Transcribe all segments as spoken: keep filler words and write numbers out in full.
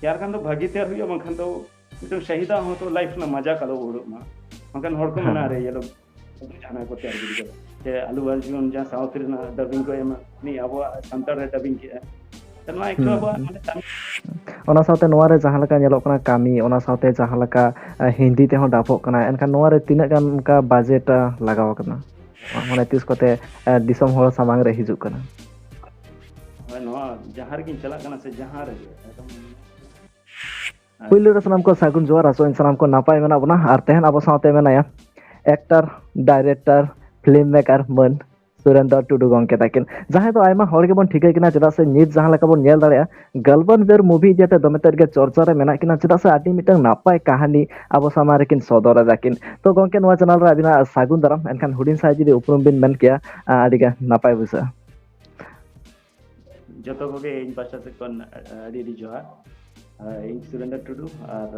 ᱛᱮᱭᱟᱨ ᱠᱷᱟᱱ ᱫᱚ ᱵᱷᱟᱹᱜᱤ ᱛᱮᱭᱟᱨ ᱦᱩᱭᱩᱜᱼᱟ, ᱵᱟᱝᱠᱷᱟᱱ ᱫᱚ ᱢᱤᱫᱴᱟᱝ ᱥᱟᱹᱦᱤ ᱫᱚ ᱦᱚᱭᱛᱳ life ᱨᱮᱱᱟᱜ ᱢᱟᱡᱟ ᱟᱞᱚ ᱩᱰᱩᱠ ᱢᱟ, ᱵᱟᱝᱠᱷᱟᱱ ᱦᱚᱲ ᱠᱚ ᱦᱮᱸ᱾ ᱢᱮᱱᱟ, "ᱟᱨᱮ ᱤᱭᱟᱹ ᱫᱚ ᱡᱟᱦᱟᱱᱟᱜ ᱠᱚ ᱛᱮᱭᱟᱨ ᱜᱤᱰᱤ ᱠᱟᱫᱟ", ᱥᱮ ᱟᱞᱩ ᱚᱨᱡᱩᱱ ᱡᱟᱦᱟᱸ South ᱨᱮᱱᱟᱜ dubbing ᱠᱚ ᱮᱢᱟ, ᱩᱱᱤ ᱟᱵᱚᱣᱟᱜ ᱥᱟᱱᱛᱟᱲ ᱨᱮ dubbing ᱠᱮᱫᱼᱟ᱾ ᱛᱚ ᱱᱚᱣᱟ ᱮᱠᱴᱩ ᱦᱩᱸ, ᱟᱵᱚᱣᱟᱜ ᱦᱩᱸ᱾ ᱢᱟᱱᱮ ᱠᱟᱹᱢᱤ ᱚᱱᱟ ᱥᱟᱶᱛᱮ ᱱᱚᱣᱟ ᱨᱮ ᱡᱟᱦᱟᱸ ᱞᱮᱠᱟ ᱧᱮᱞᱚᱜ ᱠᱟᱱᱟ ᱠᱟᱹᱢᱤ, ᱚᱱᱟ ᱥᱟᱶᱛᱮ ᱡᱟᱦᱟᱸ ᱞᱮᱠᱟ, ᱮ, ᱦᱤᱱᱫᱤ ᱛᱮᱦᱚᱸ ᱰᱟᱵᱚᱜ ᱠᱟᱱᱟ, ᱮᱱᱠᱷᱟᱱ ᱱᱚᱣᱟ ᱨᱮ ᱛᱤᱱᱟᱹᱜ ᱜᱟᱱ ᱚᱱᱠᱟ budget, ᱟ, ᱞᱟᱜᱟᱣ ᱟᱠᱟᱱᱟ? ᱢᱟᱱᱮ ᱛᱤᱥ ᱠᱚᱛᱮ, ᱮ, ᱫᱤᱥᱚᱢ ᱦᱚᱲ ᱥᱟᱢᱟᱝ ᱨᱮ ᱦᱤᱡᱩᱜ ᱠᱟᱱᱟ? ᱦᱳᱭ, ᱱᱚᱣᱟ ᱡᱟᱦᱟᱸ ᱨᱮᱜᱤᱧ ᱪᱟᱞᱟᱜ ᱠᱟᱱᱟ ᱥᱮ ᱡᱟᱦᱟᱸ ᱨᱮᱜᱮ, ᱮᱠᱫᱚᱢ ᱯᱩᱭᱞᱩ ᱨᱮ ᱥᱟᱱᱟᱢ ᱠᱚ ᱥᱟᱹᱜᱩᱱ ᱡᱚᱦᱟᱨ, ᱟᱥᱚᱜ ᱟᱹᱧ ᱥᱟᱱᱟᱢ ᱠᱚ ᱱᱟᱯᱟᱭ ᱢᱮᱱᱟᱜ ᱵᱚᱱᱟ᱾ ᱟᱨ ᱛᱮᱦᱮᱧ ᱟᱵᱚ ᱥᱟᱶᱛᱮ ᱢᱮᱱᱟᱭᱟ actor, director, film maker ᱢᱟᱹᱱ ᱥᱩᱨᱮᱱᱫᱨᱚ ᱴᱩᱰᱩ ᱜᱚᱢᱠᱮ ᱛᱟᱹᱠᱤᱱ, ᱡᱟᱦᱟᱸᱭ ᱫᱚ ᱟᱭᱢᱟ ᱦᱚᱲ ᱜᱮᱵᱚᱱ ᱴᱷᱤᱠᱟᱹᱭ ᱠᱤᱱᱟ, ᱪᱮᱫᱟᱜ ᱥᱮ ᱱᱤᱛ ᱡᱟᱦᱟᱸ ᱞᱮᱠᱟ ᱵᱚᱱ ᱧᱮᱞ ᱫᱟᱲᱮᱭᱟᱜᱼᱟ, ᱜᱟᱞᱵᱟᱱ ᱵᱮᱨ movie ᱤᱫᱤ ᱠᱟᱛᱮ ᱫᱚᱢᱮ ᱛᱮᱫ ᱜᱮ ᱪᱚᱨᱪᱟ ᱨᱮ ᱢᱮᱱᱟᱜ ᱠᱤᱱᱟ, ᱪᱮᱫᱟᱜ ᱥᱮ ᱟᱹᱰᱤ ᱢᱤᱫᱴᱟᱝ ᱱᱟᱯᱟᱭ ᱠᱟᱹᱦᱱᱤ ᱟᱵᱚ ᱥᱟᱢᱟᱝ ᱨᱮᱠᱤᱱ ᱥᱚᱫᱚᱨ ᱮᱫᱟ ᱠᱤᱱ᱾ ᱛᱚ ᱜᱚᱢᱠᱮ, ᱱᱚᱣᱟ channel ᱨᱮ ᱟᱹᱵᱤᱱᱟᱜ ᱥᱟᱹᱜᱩᱱ ᱫᱟᱨᱟᱢ, ᱮᱱᱠᱷᱟᱱ ᱦᱩᱰᱤᱧ ᱥᱟᱺᱦᱤᱡ ᱡᱩᱫᱤ ᱩᱯᱨᱩᱢ ᱵᱤᱱ ᱢᱮᱱ ᱠᱮᱭᱟ, ᱟ, ᱟᱹᱰᱤ ᱜᱮ ᱱᱟᱯᱟᱭ ᱵᱩᱡᱷᱟᱹᱜᱼᱟ᱾ ᱡᱚᱛᱚ ᱠᱚᱜᱮ ᱤᱧ ᱯᱟᱦᱴᱟ ᱥᱮᱫ ᱠᱷᱚᱱ ᱟᱹᱰᱤ ᱟᱹᱰᱤ ᱡᱚᱦᱟᱨ᱾ ᱟᱨ ᱤᱧ ᱥᱩᱨᱮᱱᱫᱨᱚ ᱴᱩᱰᱩ, ᱟᱨ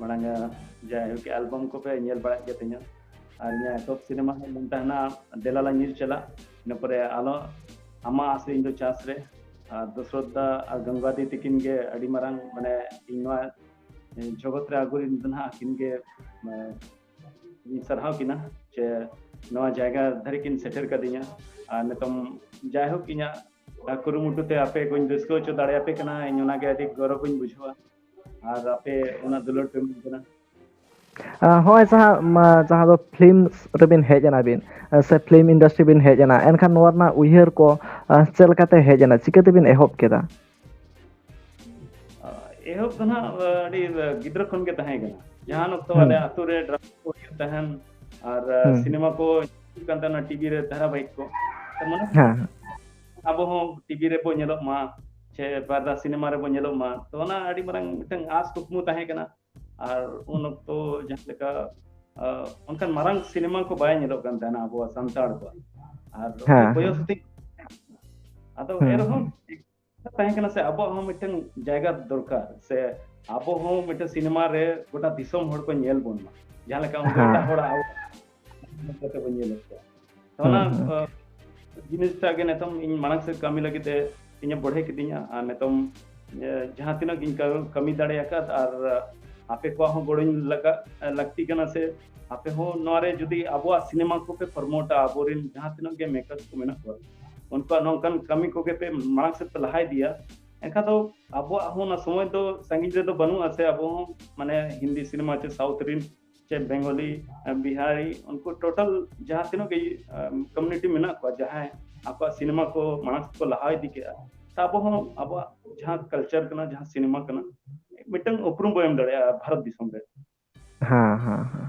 ᱢᱟᱲᱟᱝ ᱡᱟᱭᱦᱳᱠ album ᱠᱚᱯᱮ ᱧᱮᱞ ᱵᱟᱲᱟᱭᱮᱫ ᱜᱮ ᱛᱤᱧᱟ, ᱟᱨ ᱤᱧᱟᱹᱜ ᱮᱛᱚᱦᱚᱵ ᱥᱤᱱᱮᱢᱟ ᱦᱮᱡ ᱞᱮᱱ ᱛᱟᱦᱮᱱᱟ ᱫᱮᱞᱟᱞᱟ ᱧᱤᱨ ᱪᱟᱞᱟᱜ, ᱤᱱᱟᱹ ᱯᱚᱨᱮ ᱟᱞᱚ ᱟᱢᱟᱜ ᱟᱥ ᱨᱮ ᱤᱧ ᱫᱚ ᱪᱟᱥ ᱨᱮ, ᱟᱨ ᱫᱚᱥᱨᱚᱛ ᱫᱟ ᱟᱨ ᱜᱟᱝᱜᱩᱣᱟᱫᱤ ᱛᱤᱠᱤᱱ ᱜᱮ ᱟᱹᱰᱤ ᱢᱟᱨᱟᱝ ᱢᱟᱱᱮ ᱤᱧ ᱱᱚᱣᱟ ᱡᱚᱜᱚᱛ ᱨᱮ ᱟᱹᱜᱩ ᱞᱮᱱ ᱫᱚ ᱱᱟᱦᱟᱜ ᱟᱹᱠᱤᱱ ᱜᱮ, ᱢᱟᱱᱮ, ᱤᱧ ᱥᱟᱨᱦᱟᱣ ᱠᱤᱱᱟ ᱡᱮ ᱱᱚᱣᱟ ᱡᱟᱭᱜᱟ ᱫᱷᱟᱹᱨᱤᱡ ᱠᱤᱱ ᱥᱮᱴᱮᱨ ᱠᱟᱫᱤᱧᱟ᱾ ᱟᱨ ᱱᱤᱛᱚᱝ ᱡᱟᱭᱦᱳᱠ ᱤᱧᱟᱹᱜ ᱠᱩᱨᱩᱢᱩᱴᱩ ᱛᱮ ᱟᱯᱮ ᱠᱚᱧ ᱨᱟᱹᱥᱠᱟᱹ ᱦᱚᱪᱚ ᱫᱟᱲᱮᱭᱟᱯᱮ ᱠᱟᱱᱟ, ᱤᱧ ᱚᱱᱟᱜᱮ ᱟᱹᱰᱤ ᱜᱚᱨᱚᱵᱽ ᱤᱧ ᱵᱩᱡᱷᱟᱹᱣᱟ᱾ ᱟᱨ ᱟᱯᱮ ᱚᱱᱟ ᱫᱩᱞᱟᱹᱲ ᱯᱮ ᱮᱢᱟᱹᱧ ᱠᱟᱱᱟ᱾ ᱟᱸ, ᱦᱚᱸᱜᱼᱚᱭ ᱡᱟᱦᱟᱸ, ᱢᱟ, ᱡᱟᱦᱟᱸ ᱫᱚ film ᱨᱮᱵᱤᱱ ᱦᱮᱡ ᱮᱱᱟ ᱵᱤᱱ, ᱥᱮ film industry ᱵᱤᱱ ᱦᱮᱡ ᱮᱱᱟ, ᱮᱱᱠᱷᱟᱱ ᱱᱚᱣᱟ ᱨᱮᱱᱟᱜ ᱩᱭᱦᱟᱹᱨ ᱠᱚ, ᱟᱸ, ᱪᱮᱫ ᱞᱮᱠᱟᱛᱮ ᱦᱮᱡ ᱮᱱᱟ? ᱪᱤᱠᱟᱹ ᱛᱮᱵᱤᱱ ᱮᱦᱚᱵ ᱠᱮᱫᱟ? ᱟᱸ, ᱮᱦᱚᱵ ᱫᱚ ᱱᱟᱦᱟᱜ, ᱟᱸ, ᱟᱹᱰᱤ, ᱟᱸ, ᱜᱤᱫᱽᱨᱟᱹ ᱠᱷᱚᱱ ᱜᱮ ᱛᱟᱦᱮᱸ ᱠᱟᱱᱟ᱾ ᱡᱟᱦᱟᱸ ᱚᱠᱛᱚ ᱦᱩᱸ᱾ ᱟᱞᱮ ᱟᱹᱛᱩ ᱨᱮ drama ᱠᱚ ᱦᱩᱭᱩᱜ ᱛᱟᱦᱮᱱ ᱟᱨ, ᱟᱸ, ᱦᱩᱸ᱾ ᱥᱤᱱᱮᱢᱟ ᱠᱚ ᱦᱤᱡᱩᱜ ᱠᱟᱱ ᱛᱟᱦᱮᱱᱟ, ᱴᱤᱵᱷᱤ ᱨᱮ ᱫᱷᱟᱨᱟᱵᱟᱦᱤᱠ ᱠᱚ᱾ ᱛᱚ ᱢᱚᱱᱮ ᱦᱮᱸ, ᱦᱮᱸ᱾ ᱟᱵᱚ ᱦᱚᱸ ᱴᱤᱵᱷᱤ ᱨᱮᱵᱚ ᱧᱮᱞᱚᱜ ᱢᱟ, ᱥᱮ ᱯᱚᱨᱫᱟ ᱥᱤᱱᱮᱢᱟ ᱨᱮᱵᱚ ᱧᱮᱞᱚᱜ ᱢᱟ᱾ ᱛᱚ ᱚᱱᱟ ᱟᱹᱰᱤ ᱢᱟᱨᱟᱝ ᱢᱤᱫᱴᱟᱝ ᱟᱸᱥ ᱠᱩᱠᱢᱩ ᱛᱟᱦᱮᱸ ᱠᱟᱱᱟ᱾ ᱟᱨ ᱩᱱ ᱚᱠᱛᱚ ᱡᱟᱦᱟᱸ ᱞᱮᱠᱟ, ᱟᱸ, ᱚᱱᱠᱟᱱ ᱢᱟᱨᱟᱝ ᱥᱤᱱᱮᱢᱟ ᱠᱚ ᱵᱟᱭ ᱧᱮᱞᱚᱜ ᱠᱟᱱ ᱛᱟᱦᱮᱱᱟ ᱟᱵᱚᱣᱟᱜ ᱥᱟᱱᱛᱟᱲ ᱠᱚᱣᱟᱜ᱾ ᱟᱨ ᱦᱮᱸ, ᱵᱚᱭᱚᱥ ᱦᱮᱸ᱾ ᱦᱚᱛᱮᱡ ᱟᱫᱚ ᱦᱩᱸ, ᱮᱱᱨᱮᱦᱚᱸ ᱦᱩᱸ᱾ ᱛᱟᱦᱮᱸ ᱠᱟᱱᱟ ᱥᱮ, ᱟᱵᱚᱣᱟᱜ ᱦᱚᱸ ᱢᱤᱫᱴᱟᱝ ᱡᱟᱭᱜᱟ ᱫᱚᱨᱠᱟᱨ, ᱥᱮ ᱟᱵᱚ ᱦᱚᱸ ᱢᱤᱫᱴᱟᱝ ᱥᱤᱱᱮᱢᱟ ᱨᱮ ᱜᱚᱴᱟ ᱫᱤᱥᱚᱢ ᱦᱚᱲ ᱠᱚ ᱧᱮᱞ ᱵᱚᱱ ᱢᱟ, ᱡᱟᱦᱟᱸ ᱞᱮᱠᱟ ᱩᱱᱠᱩ ᱦᱮᱸ, ᱮᱴᱟᱜ ᱦᱮᱸ᱾ ᱦᱚᱲᱟᱜ ᱟᱵᱚ ᱠᱟᱛᱮ ᱵᱚᱱ ᱧᱮᱞᱮᱫ ᱠᱚᱣᱟ᱾ ᱛᱚ ᱦᱩᱸ, ᱚᱱᱟ, ᱦᱩᱸ᱾ ᱟᱸ, ᱡᱤᱱᱤᱥᱴᱟᱜ ᱜᱮ ᱱᱤᱛᱚᱝ ᱤᱧ ᱢᱟᱲᱟᱝ ᱥᱮᱫ ᱠᱟᱹᱢᱤ ᱞᱟᱹᱜᱤᱫ ᱛᱮ ᱤᱧᱮ ᱵᱚᱲᱦᱮ ᱠᱤᱫᱤᱧᱟ, ᱟᱨ ᱱᱤᱛᱚᱝ ᱡᱟᱦᱟᱸ ᱛᱤᱱᱟᱹᱜ ᱜᱤᱧ ᱠᱟᱹᱢᱤ ᱫᱟᱲᱮ ᱟᱠᱟᱫ, ᱟᱨ ᱟᱯᱮ ᱠᱚᱣᱟᱜ ᱦᱚᱸ ᱜᱚᱲᱚᱧ ᱞᱟᱜᱟᱜ ᱞᱟᱹᱠᱛᱤ ᱠᱟᱱᱟ᱾ ᱥᱮ ᱟᱯᱮ ᱦᱚᱸ ᱱᱚᱣᱟ ᱨᱮ ᱡᱩᱫᱤ ᱟᱵᱚᱣᱟᱜ ᱥᱤᱱᱮᱢᱟ ᱠᱚᱯᱮ ᱯᱨᱚᱢᱳᱴᱟ, ᱟᱵᱚᱨᱮᱱ ᱡᱟᱦᱟᱸ ᱛᱤᱱᱟᱹᱜ ᱜᱮ ᱢᱮᱠᱟᱨᱥ ᱠᱚ ᱢᱮᱱᱟᱜ ᱠᱚᱣᱟ, ᱩᱱᱠᱩᱣᱟᱜ ᱱᱚᱝᱠᱟᱱ ᱠᱟᱹᱢᱤ ᱠᱚᱜᱮ ᱯᱮ ᱢᱟᱲᱟᱝ ᱥᱮᱫ ᱯᱮ ᱞᱟᱦᱟ ᱤᱫᱤᱭᱟ, ᱮᱱᱠᱷᱟᱱ ᱫᱚ ᱟᱵᱚᱣᱟᱜ ᱦᱚᱸ ᱚᱱᱟ ᱥᱚᱢᱚᱭ ᱫᱚ ᱥᱟᱺᱜᱤᱧ ᱨᱮᱫᱚ ᱵᱟᱹᱱᱩᱜᱼᱟ᱾ ᱥᱮ ᱟᱵᱚ ᱦᱚᱸ ᱢᱟᱱᱮ ᱦᱤᱱᱫᱤ ᱥᱤᱱᱮᱢᱟ ᱪᱮ ᱥᱟᱣᱩᱛᱷ ᱨᱤᱱ ᱪᱮ ᱵᱮᱝᱜᱚᱞᱤ, ᱵᱤᱦᱟᱨᱤ, ᱩᱱᱠᱩ ᱴᱳᱴᱟᱞ ᱡᱟᱦᱟᱸ ᱛᱤᱱᱟᱹᱜ ᱜᱮ ᱠᱚᱢᱤᱭᱩᱱᱤᱴᱤ ᱢᱮᱱᱟᱜ ᱠᱚᱣᱟ, ᱡᱟᱦᱟᱸᱭ ᱟᱠᱚᱣᱟᱜ ᱥᱤᱱᱮᱢᱟ ᱠᱚ ᱢᱟᱲᱟᱝ ᱥᱮᱫ ᱠᱚ ᱞᱟᱦᱟ ᱤᱫᱤ ᱠᱮᱜᱼᱟ, ᱥᱮ ᱟᱵᱚ ᱦᱚᱸ ᱟᱵᱚᱣᱟᱜ ᱡᱟᱦᱟᱸ ᱠᱟᱞᱪᱟᱨ ᱠᱟᱱᱟ, ᱡᱟᱦᱟᱸ ᱥᱤᱱᱮᱢᱟ ᱠᱟᱱᱟ, ᱢᱤᱫᱴᱟᱝ ᱩᱯᱨᱩᱢ ᱵᱚ ᱮᱢ ᱫᱟᱲᱮᱭᱟᱜᱼᱟ ᱵᱷᱟᱨᱚᱛ ᱫᱤᱥᱚᱢ ᱨᱮ᱾ ᱦᱮᱸ ᱦᱮᱸ ᱦᱮᱸ᱾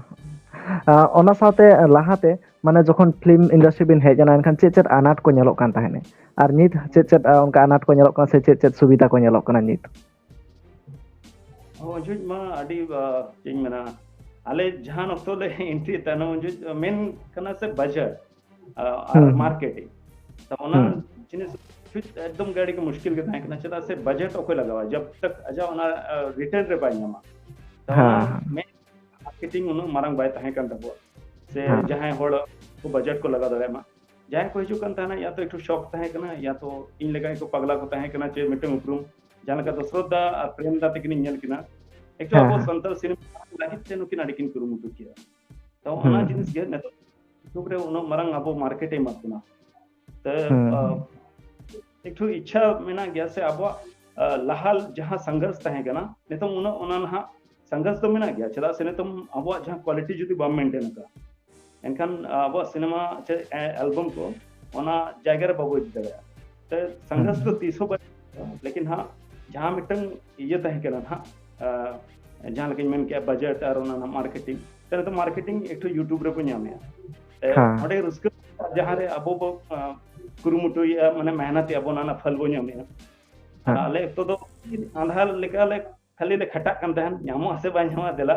ᱟᱸ, ᱚᱱᱟ ᱥᱟᱶᱛᱮ ᱞᱟᱦᱟᱛᱮ, ᱢᱟᱱᱮ, ᱡᱚᱠᱷᱚᱱ ᱯᱷᱤᱞᱢ ᱤᱱᱰᱟᱥᱴᱨᱤ ᱵᱤᱱ ᱦᱮᱡ ᱮᱱᱟ, ᱮᱱᱠᱷᱟᱱ ᱪᱮᱫ ᱪᱮᱫ ᱟᱱᱟᱴ ᱠᱚ ᱧᱮᱞᱚᱜ ᱠᱟᱱ ᱛᱟᱦᱮᱸᱫ, ᱟᱨ ᱱᱤᱛ ᱪᱮᱫ ᱪᱮᱫ, ᱟᱸ, ᱚᱱᱠᱟ ᱟᱱᱟᱴ ᱠᱚ ᱧᱮᱞᱚᱜ ᱠᱟᱱᱟ ᱥᱮ ᱪᱮᱫ ᱪᱮᱫ ᱥᱩᱵᱤᱫᱷᱟ ᱠᱚ ᱧᱮᱞᱚᱜ ᱠᱟᱱᱟ ᱱᱤᱛ? ᱦᱚᱸ, ᱡᱩᱡ ᱢᱟ ᱟᱹᱰᱤ, ᱟᱸ, ᱪᱮᱫ ᱤᱧ ᱢᱮᱱᱟ, ᱟᱞᱮ ᱡᱟᱦᱟᱸ ᱚᱠᱛᱚ ᱞᱮ ᱮᱱᱴᱨᱤ ᱛᱟᱦᱮᱱᱟ, ᱩᱱ ᱡᱩᱡ ᱢᱮᱱ ᱠᱟᱱᱟ ᱥᱮ ᱵᱟᱡᱮᱴ, ᱟᱸ, ᱟᱨ ᱦᱩᱸ, ᱦᱩᱸ, ᱢᱟᱨᱠᱮᱴᱤᱝ᱾ ᱛᱚ ᱚᱱᱟ ᱦᱩᱸ, ᱡᱤᱱᱤᱥ ᱡᱩᱡ ᱮᱠᱫᱚᱢ ᱜᱮ ᱟᱹᱰᱤ ᱜᱮ ᱢᱩᱥᱠᱤᱞ ᱜᱮ ᱛᱟᱦᱮᱸ ᱠᱟᱱᱟ, ᱪᱮᱫᱟᱜ ᱥᱮ ᱵᱟᱡᱮᱴ ᱚᱠᱚᱭ ᱞᱟᱜᱟᱣᱟ, ᱡᱟᱵ ᱛᱟᱠ ᱟᱡᱟᱜ ᱚᱱᱟ, ᱟᱸ, ᱨᱤᱴᱟᱨᱱ ᱨᱮ ᱵᱟᱭ ᱧᱟᱢᱟ᱾ ᱛᱚ ᱚᱱᱟ ᱦᱮᱸ, ᱦᱮᱸ, ᱢᱮᱱ ᱢᱟᱨᱠᱮᱴᱤᱝ ᱩᱱᱟᱹᱜ ᱢᱟᱨᱟᱝ ᱵᱟᱭ ᱛᱟᱦᱮᱸ ᱠᱟᱱ ᱛᱟᱵᱚᱣᱟ, ᱥᱮ ᱦᱮᱸ, ᱡᱟᱦᱟᱸᱭ ᱦᱚᱲ ᱠᱚ ᱵᱟᱡᱮᱴ ᱠᱚ ᱞᱟᱜᱟᱣ ᱫᱟᱲᱮᱭᱟᱜ ᱢᱟ᱾ ᱡᱟᱦᱟᱸᱭ ᱠᱚ ᱦᱤᱡᱩᱜ ᱠᱟᱱ ᱛᱟᱦᱮᱱᱟ, ᱭᱟ ᱛᱚ ᱮᱠᱴᱩ ᱥᱚᱠ ᱛᱟᱦᱮᱸ ᱠᱟᱱᱟ, ᱭᱟ ᱛᱚ ᱤᱧ ᱞᱮᱠᱟ ᱜᱮᱠᱚ ᱯᱟᱜᱽᱞᱟ ᱠᱚ ᱛᱟᱦᱮᱸ ᱠᱟᱱᱟ, ᱪᱮ ᱢᱤᱫᱴᱟᱝ ᱩᱯᱨᱩᱢ, ᱡᱟᱦᱟᱸ ᱞᱮᱠᱟ ᱫᱚᱥᱨᱚᱛ ᱫᱟ ᱟᱨ ᱯᱨᱮᱢ ᱫᱟ ᱛᱟᱹᱠᱤᱱᱤᱧ ᱧᱮᱞ ᱠᱤᱱᱟ, ᱮᱠᱴᱩ ᱦᱮᱸ, ᱟᱵᱚ ᱦᱮᱸ, ᱥᱟᱱᱛᱟᱲ ᱥᱤᱱᱮᱢᱟ ᱞᱟᱹᱜᱤᱫ ᱛᱮ ᱱᱩᱠᱤᱱ ᱟᱹᱰᱤ ᱠᱤᱱ ᱠᱩᱨᱩᱢᱩᱴᱩ ᱠᱮᱜᱼᱟ᱾ ᱛᱚ ᱚᱱᱟ ᱦᱩᱸ, ᱡᱤᱱᱤᱥ ᱜᱮ ᱱᱤᱛᱚᱜ YouTube ᱨᱮ ᱩᱱᱟᱹᱜ ᱢᱟᱨᱟᱝ ᱟᱵᱚ ᱢᱟᱨᱠᱮᱴ ᱮ ᱮᱢᱟ ᱵᱚᱱᱟ᱾ ᱛᱚ, ᱦᱩᱸ, ᱟ, ᱦᱩᱸ, ᱮᱠᱴᱩ ᱤᱪᱪᱷᱟ ᱢᱮᱱᱟᱜ ᱜᱮᱭᱟ ᱥᱮ ᱟᱵᱚᱣᱟᱜ, ᱟ, ᱞᱟᱦᱟ ᱡᱟᱦᱟᱸ ᱥᱚᱝᱜᱷᱚᱨᱥ ᱛᱟᱦᱮᱸ ᱠᱟᱱᱟ, ᱱᱤᱛᱚᱝ ᱩᱱᱟᱹᱜ ᱚᱱᱟ ᱱᱟᱦᱟᱜ ᱥᱚᱝᱜᱷᱚᱨᱥ ᱫᱚ ᱢᱮᱱᱟᱜ ᱜᱮᱭᱟ᱾ ᱪᱮᱫᱟᱜ ᱥᱮ ᱱᱤᱛᱚᱝ ᱟᱵᱚᱣᱟᱜ ᱡᱟᱦᱟᱸ ᱠᱣᱟᱞᱤᱴᱤ ᱡᱩᱫᱤ ᱵᱟᱢ ᱢᱮᱱᱴᱮᱱ ᱟᱠᱟᱫᱟ, ᱮᱱᱠᱷᱟᱱ ᱟᱵᱚᱣᱟᱜ ᱥᱤᱱᱮᱢᱟ ᱪᱮ ᱮᱞᱵᱟᱢ ᱠᱚ ᱚᱱᱟ ᱡᱟᱭᱜᱟ ᱨᱮ ᱵᱟᱵᱚ ᱤᱫᱤ ᱫᱟᱲᱮᱭᱟᱜᱼᱟ᱾ ᱛᱚ ᱥᱚᱝᱜᱷᱚᱨᱥ ᱫᱚ ᱦᱩᱸ, ᱛᱤᱥ ᱦᱚᱸ ᱵᱟᱭ, ᱞᱮᱠᱤᱱ ᱦᱟᱸᱜ ᱡᱟᱦᱟᱸ ᱢᱤᱫᱴᱟᱝ ᱤᱭᱟᱹ ᱛᱟᱦᱮᱸ ᱠᱟᱱᱟ ᱱᱟᱦᱟᱜ, ᱟ, ᱡᱟᱦᱟᱸ ᱞᱮᱠᱟᱧ ᱢᱮᱱ ᱠᱮᱜᱼᱟ, ᱵᱟᱡᱮᱴ ᱟᱨ ᱚᱱᱟ ᱢᱟᱨᱠᱮᱴᱤᱝ, ᱛᱟᱦᱞᱮ ᱛᱚ ᱢᱟᱨᱠᱮᱴᱤᱝ ᱮᱠᱴᱩ YouTube ᱨᱮᱵᱚ ᱧᱟᱢᱮᱜᱼᱟ᱾ ᱛᱚ ᱦᱮᱸ, ᱚᱸᱰᱮ ᱨᱟᱹᱥᱠᱟᱹ, ᱡᱟᱦᱟᱸ ᱨᱮ ᱟᱵᱚ ᱵᱚ, ᱟ, ᱠᱩᱨᱩᱢᱩᱴᱩᱭᱮᱜᱼᱟ, ᱢᱟᱱᱮ ᱢᱮᱦᱱᱚᱛᱮᱜᱼᱟ ᱵᱚ, ᱚᱱᱟ ᱨᱮᱱᱟᱜ ᱯᱷᱚᱞ ᱵᱚ ᱧᱟᱢᱮᱜᱼᱟ᱾ ᱟᱨ ᱦᱮᱸ, ᱟᱞᱮ ᱚᱠᱛᱚ ᱫᱚ ᱟᱸᱫᱷᱟ ᱞᱮᱠᱟ ᱞᱮ ᱠᱷᱟᱹᱞᱤ ᱞᱮ ᱠᱷᱟᱴᱟᱜ ᱠᱟᱱ ᱛᱟᱦᱮᱸᱱ, ᱧᱟᱢᱚᱜ ᱟᱥᱮ ᱵᱟᱭ ᱧᱟᱢᱚᱜᱼᱟ ᱫᱮᱞᱟ᱾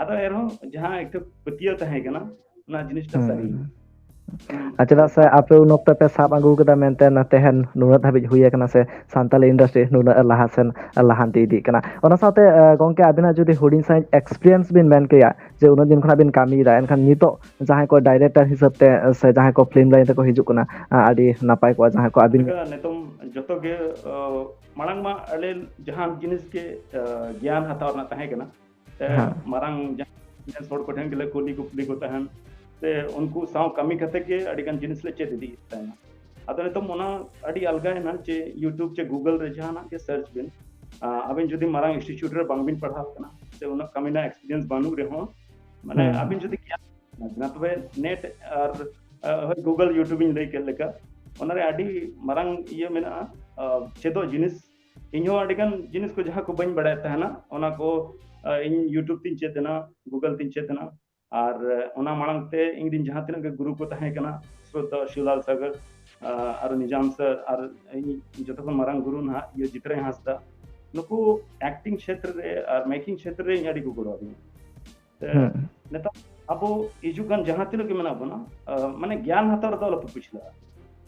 ᱟᱫᱚ ᱮᱱᱨᱮᱦᱚᱸ ᱡᱟᱦᱟᱸ ᱮᱠᱴᱩ ᱯᱟᱹᱛᱭᱟᱹᱣ ᱛᱟᱦᱮᱸ ᱠᱟᱱᱟ, ᱚᱱᱟ ᱡᱤᱱᱤᱥᱴᱟ ᱥᱟᱹᱨᱤ᱾ ᱦᱩᱸ, ᱟᱨ ᱪᱮᱫᱟᱜ ᱥᱮ ᱟᱯᱮ ᱩᱱ ᱚᱠᱛᱚ ᱯᱮ ᱥᱟᱵ ᱟᱹᱜᱩ ᱠᱟᱫᱟ ᱢᱮᱱᱛᱮ ᱛᱮᱦᱮᱧ ᱱᱩᱱᱟᱹᱜ ᱫᱷᱟᱹᱵᱤᱡ ᱦᱩᱭ ᱟᱠᱟᱱᱟ ᱥᱮ ᱥᱟᱱᱛᱟᱞᱤ ᱤᱱᱰᱟᱥᱴᱨᱤ ᱱᱩᱱᱟᱹᱜ ᱞᱟᱦᱟ ᱥᱮᱱ ᱞᱟᱦᱟᱱᱛᱤ ᱤᱫᱤᱜ ᱠᱟᱱᱟ᱾ ᱚᱱᱟ ᱥᱟᱶᱛᱮ ᱜᱚᱝᱠᱮ, ᱟᱵᱤᱱᱟᱜ ᱡᱩᱫᱤ ᱦᱩᱰᱤᱧ ᱥᱟᱺᱦᱤᱡ ᱮᱠᱥᱯᱤᱨᱤᱭᱮᱱᱥ ᱵᱤᱱ ᱢᱮᱱ ᱠᱮᱭᱟ ᱡᱮ ᱩᱱᱟᱹᱜ ᱫᱤᱱ ᱠᱷᱚᱱᱟᱜ ᱵᱤᱱ ᱠᱟᱹᱢᱤᱭᱮᱫᱟ, ᱮᱱᱠᱷᱟᱱ ᱱᱤᱛᱚᱜ ᱡᱟᱦᱟᱸᱭ ᱠᱚ ᱰᱟᱭᱨᱮᱠᱴᱚᱨ ᱦᱤᱥᱟᱹᱵ ᱛᱮ ᱥᱮ ᱡᱟᱦᱟᱸᱭ ᱠᱚ ᱯᱷᱤᱞᱢ ᱞᱟᱭᱤᱱ ᱨᱮᱠᱚ ᱦᱤᱡᱩᱜ ᱠᱟᱱᱟ, ᱟᱹᱰᱤ ᱱᱟᱯᱟᱭ ᱠᱚᱜᱼᱟ ᱡᱟᱦᱟᱸᱭ ᱠᱚ ᱟᱹᱵᱤᱱ ᱱᱤᱛᱚᱜ ᱡᱚᱛᱚ ᱜᱮ ᱢᱟᱲᱟᱝ ᱢᱟ ᱟᱞᱮ ᱡᱟᱦᱟᱸ ᱡᱤᱱᱤᱥ ᱜᱮ ᱜᱮᱭᱟᱱ ᱦᱟᱛᱟᱣ ᱨᱮᱱᱟᱜ ᱛᱟᱦᱮᱸ ᱠᱟᱱᱟ, ᱢᱟᱨᱟᱝ ᱡᱟᱦᱟᱸ ᱦᱚᱲ ᱠᱚᱴᱷᱮᱱ ᱜᱮᱞᱮ ᱠᱩᱞᱤ ᱠᱩᱯᱞᱤ ᱠᱚ ᱛᱟᱦᱮᱱ, ᱥᱮ ᱩᱱᱠᱩ ᱥᱟᱶ ᱠᱟᱹᱢᱤ ᱠᱟᱛᱮ ᱜᱮ ᱟᱹᱰᱤ ᱜᱟᱱ ᱡᱤᱱᱤᱥ ᱞᱮ ᱪᱮᱫ ᱤᱫᱤᱭᱮᱫ ᱛᱟᱦᱮᱱᱟ᱾ ᱟᱫᱚ ᱱᱤᱛᱚᱝ ᱚᱱᱟ ᱟᱹᱰᱤ ᱟᱞᱜᱟᱭᱮᱱᱟ ᱡᱮ YouTube ᱪᱮ Google ᱨᱮ ᱡᱟᱦᱟᱱᱟᱜ ᱜᱮ ᱥᱟᱨᱪ ᱵᱤᱱ, ᱟᱵᱤᱱ ᱡᱩᱫᱤ ᱢᱟᱨᱟᱝ ᱤᱱᱥᱴᱤᱴᱤᱭᱩᱴ ᱨᱮ ᱵᱟᱝᱵᱤᱱ ᱯᱟᱲᱦᱟᱣ ᱠᱟᱱᱟ ᱥᱮ ᱩᱱᱟᱹᱜ ᱠᱟᱹᱢᱤ ᱨᱮᱱᱟᱜ ᱮᱠᱥᱯᱤᱨᱤᱭᱮᱱᱥ ᱵᱟᱹᱱᱩᱜ ᱨᱮᱦᱚᱸ, ᱢᱟᱱᱮ ᱟᱵᱤᱱ ᱡᱩᱫᱤ ᱜᱮᱭᱟᱱ ᱢᱮᱱᱟᱜ ᱵᱤᱱᱟ, ᱛᱚᱵᱮ ᱱᱮᱴ ᱟᱨ ᱦᱳᱭ, Google YouTube ᱤᱧ ᱞᱟᱹᱭ ᱠᱮᱫ ᱞᱮᱠᱟ, ᱚᱱᱟᱨᱮ ᱟᱹᱰᱤ ᱢᱟᱨᱟᱝ ᱤᱭᱟᱹ ᱢᱮᱱᱟᱜᱼᱟ, ᱪᱮᱫᱚᱜ ᱡᱤᱱᱤᱥ᱾ ᱤᱧᱦᱚᱸ ᱟᱹᱰᱤᱜᱟᱱ ᱡᱤᱱᱤᱥ ᱠᱚ ᱡᱟᱦᱟᱸ ᱠᱚ ᱵᱟᱹᱧ ᱵᱟᱲᱟᱭᱮᱫ ᱛᱟᱦᱮᱱᱟ, ᱚᱱᱟ ᱠᱚ ᱤᱧ YouTube ᱛᱤᱧ ᱪᱮᱫ ᱮᱱᱟ, Google ᱛᱤᱧ ᱪᱮᱫ ᱮᱱᱟ᱾ ᱟᱨ ᱚᱱᱟ ᱢᱟᱲᱟᱝ ᱛᱮ ᱤᱧ ᱨᱮᱱ ᱡᱟᱦᱟᱸ ᱛᱤᱱᱟᱹᱜ ᱜᱮ ᱜᱩᱨᱩ ᱠᱚ ᱛᱟᱦᱮᱸ ᱠᱟᱱᱟ, ᱥᱨᱚᱫᱷᱟ ᱥᱤᱣᱞᱟᱞ ᱥᱟᱜᱚᱨ, ᱟᱨ ᱱᱤᱡᱟᱢ ᱥᱟᱨ, ᱟᱨ ᱤᱧ ᱡᱚᱛᱚ ᱠᱷᱚᱱ ᱢᱟᱨᱟᱝ ᱜᱩᱨᱩ ᱱᱟᱦᱟᱜ ᱤᱭᱟᱹ ᱡᱤᱛᱨᱟᱹᱭ ᱦᱟᱸᱥᱫᱟ, ᱱᱩᱠᱩ ᱮᱠᱴᱤᱝ ᱠᱷᱮᱛᱨᱮ ᱨᱮ ᱟᱨ ᱢᱮᱠᱤᱝ ᱠᱷᱮᱛᱨᱮ ᱨᱮ ᱤᱧ ᱟᱹᱰᱤ ᱠᱚ ᱜᱚᱲᱚ ᱟᱹᱫᱤᱧᱟ᱾ ᱱᱮᱛᱟᱨ ᱟᱵᱚ ᱦᱤᱡᱩᱜ ᱠᱟᱱ ᱡᱟᱦᱟᱸ ᱛᱤᱱᱟᱹᱜ ᱜᱮ ᱢᱮᱱᱟᱜ ᱵᱚᱱᱟ, ᱢᱟᱱᱮ ᱜᱮᱭᱟᱱ ᱦᱟᱛᱟᱣ ᱨᱮᱫᱚ ᱟᱞᱚᱯᱮ ᱯᱤᱪᱷᱞᱟᱹᱜᱼᱟ᱾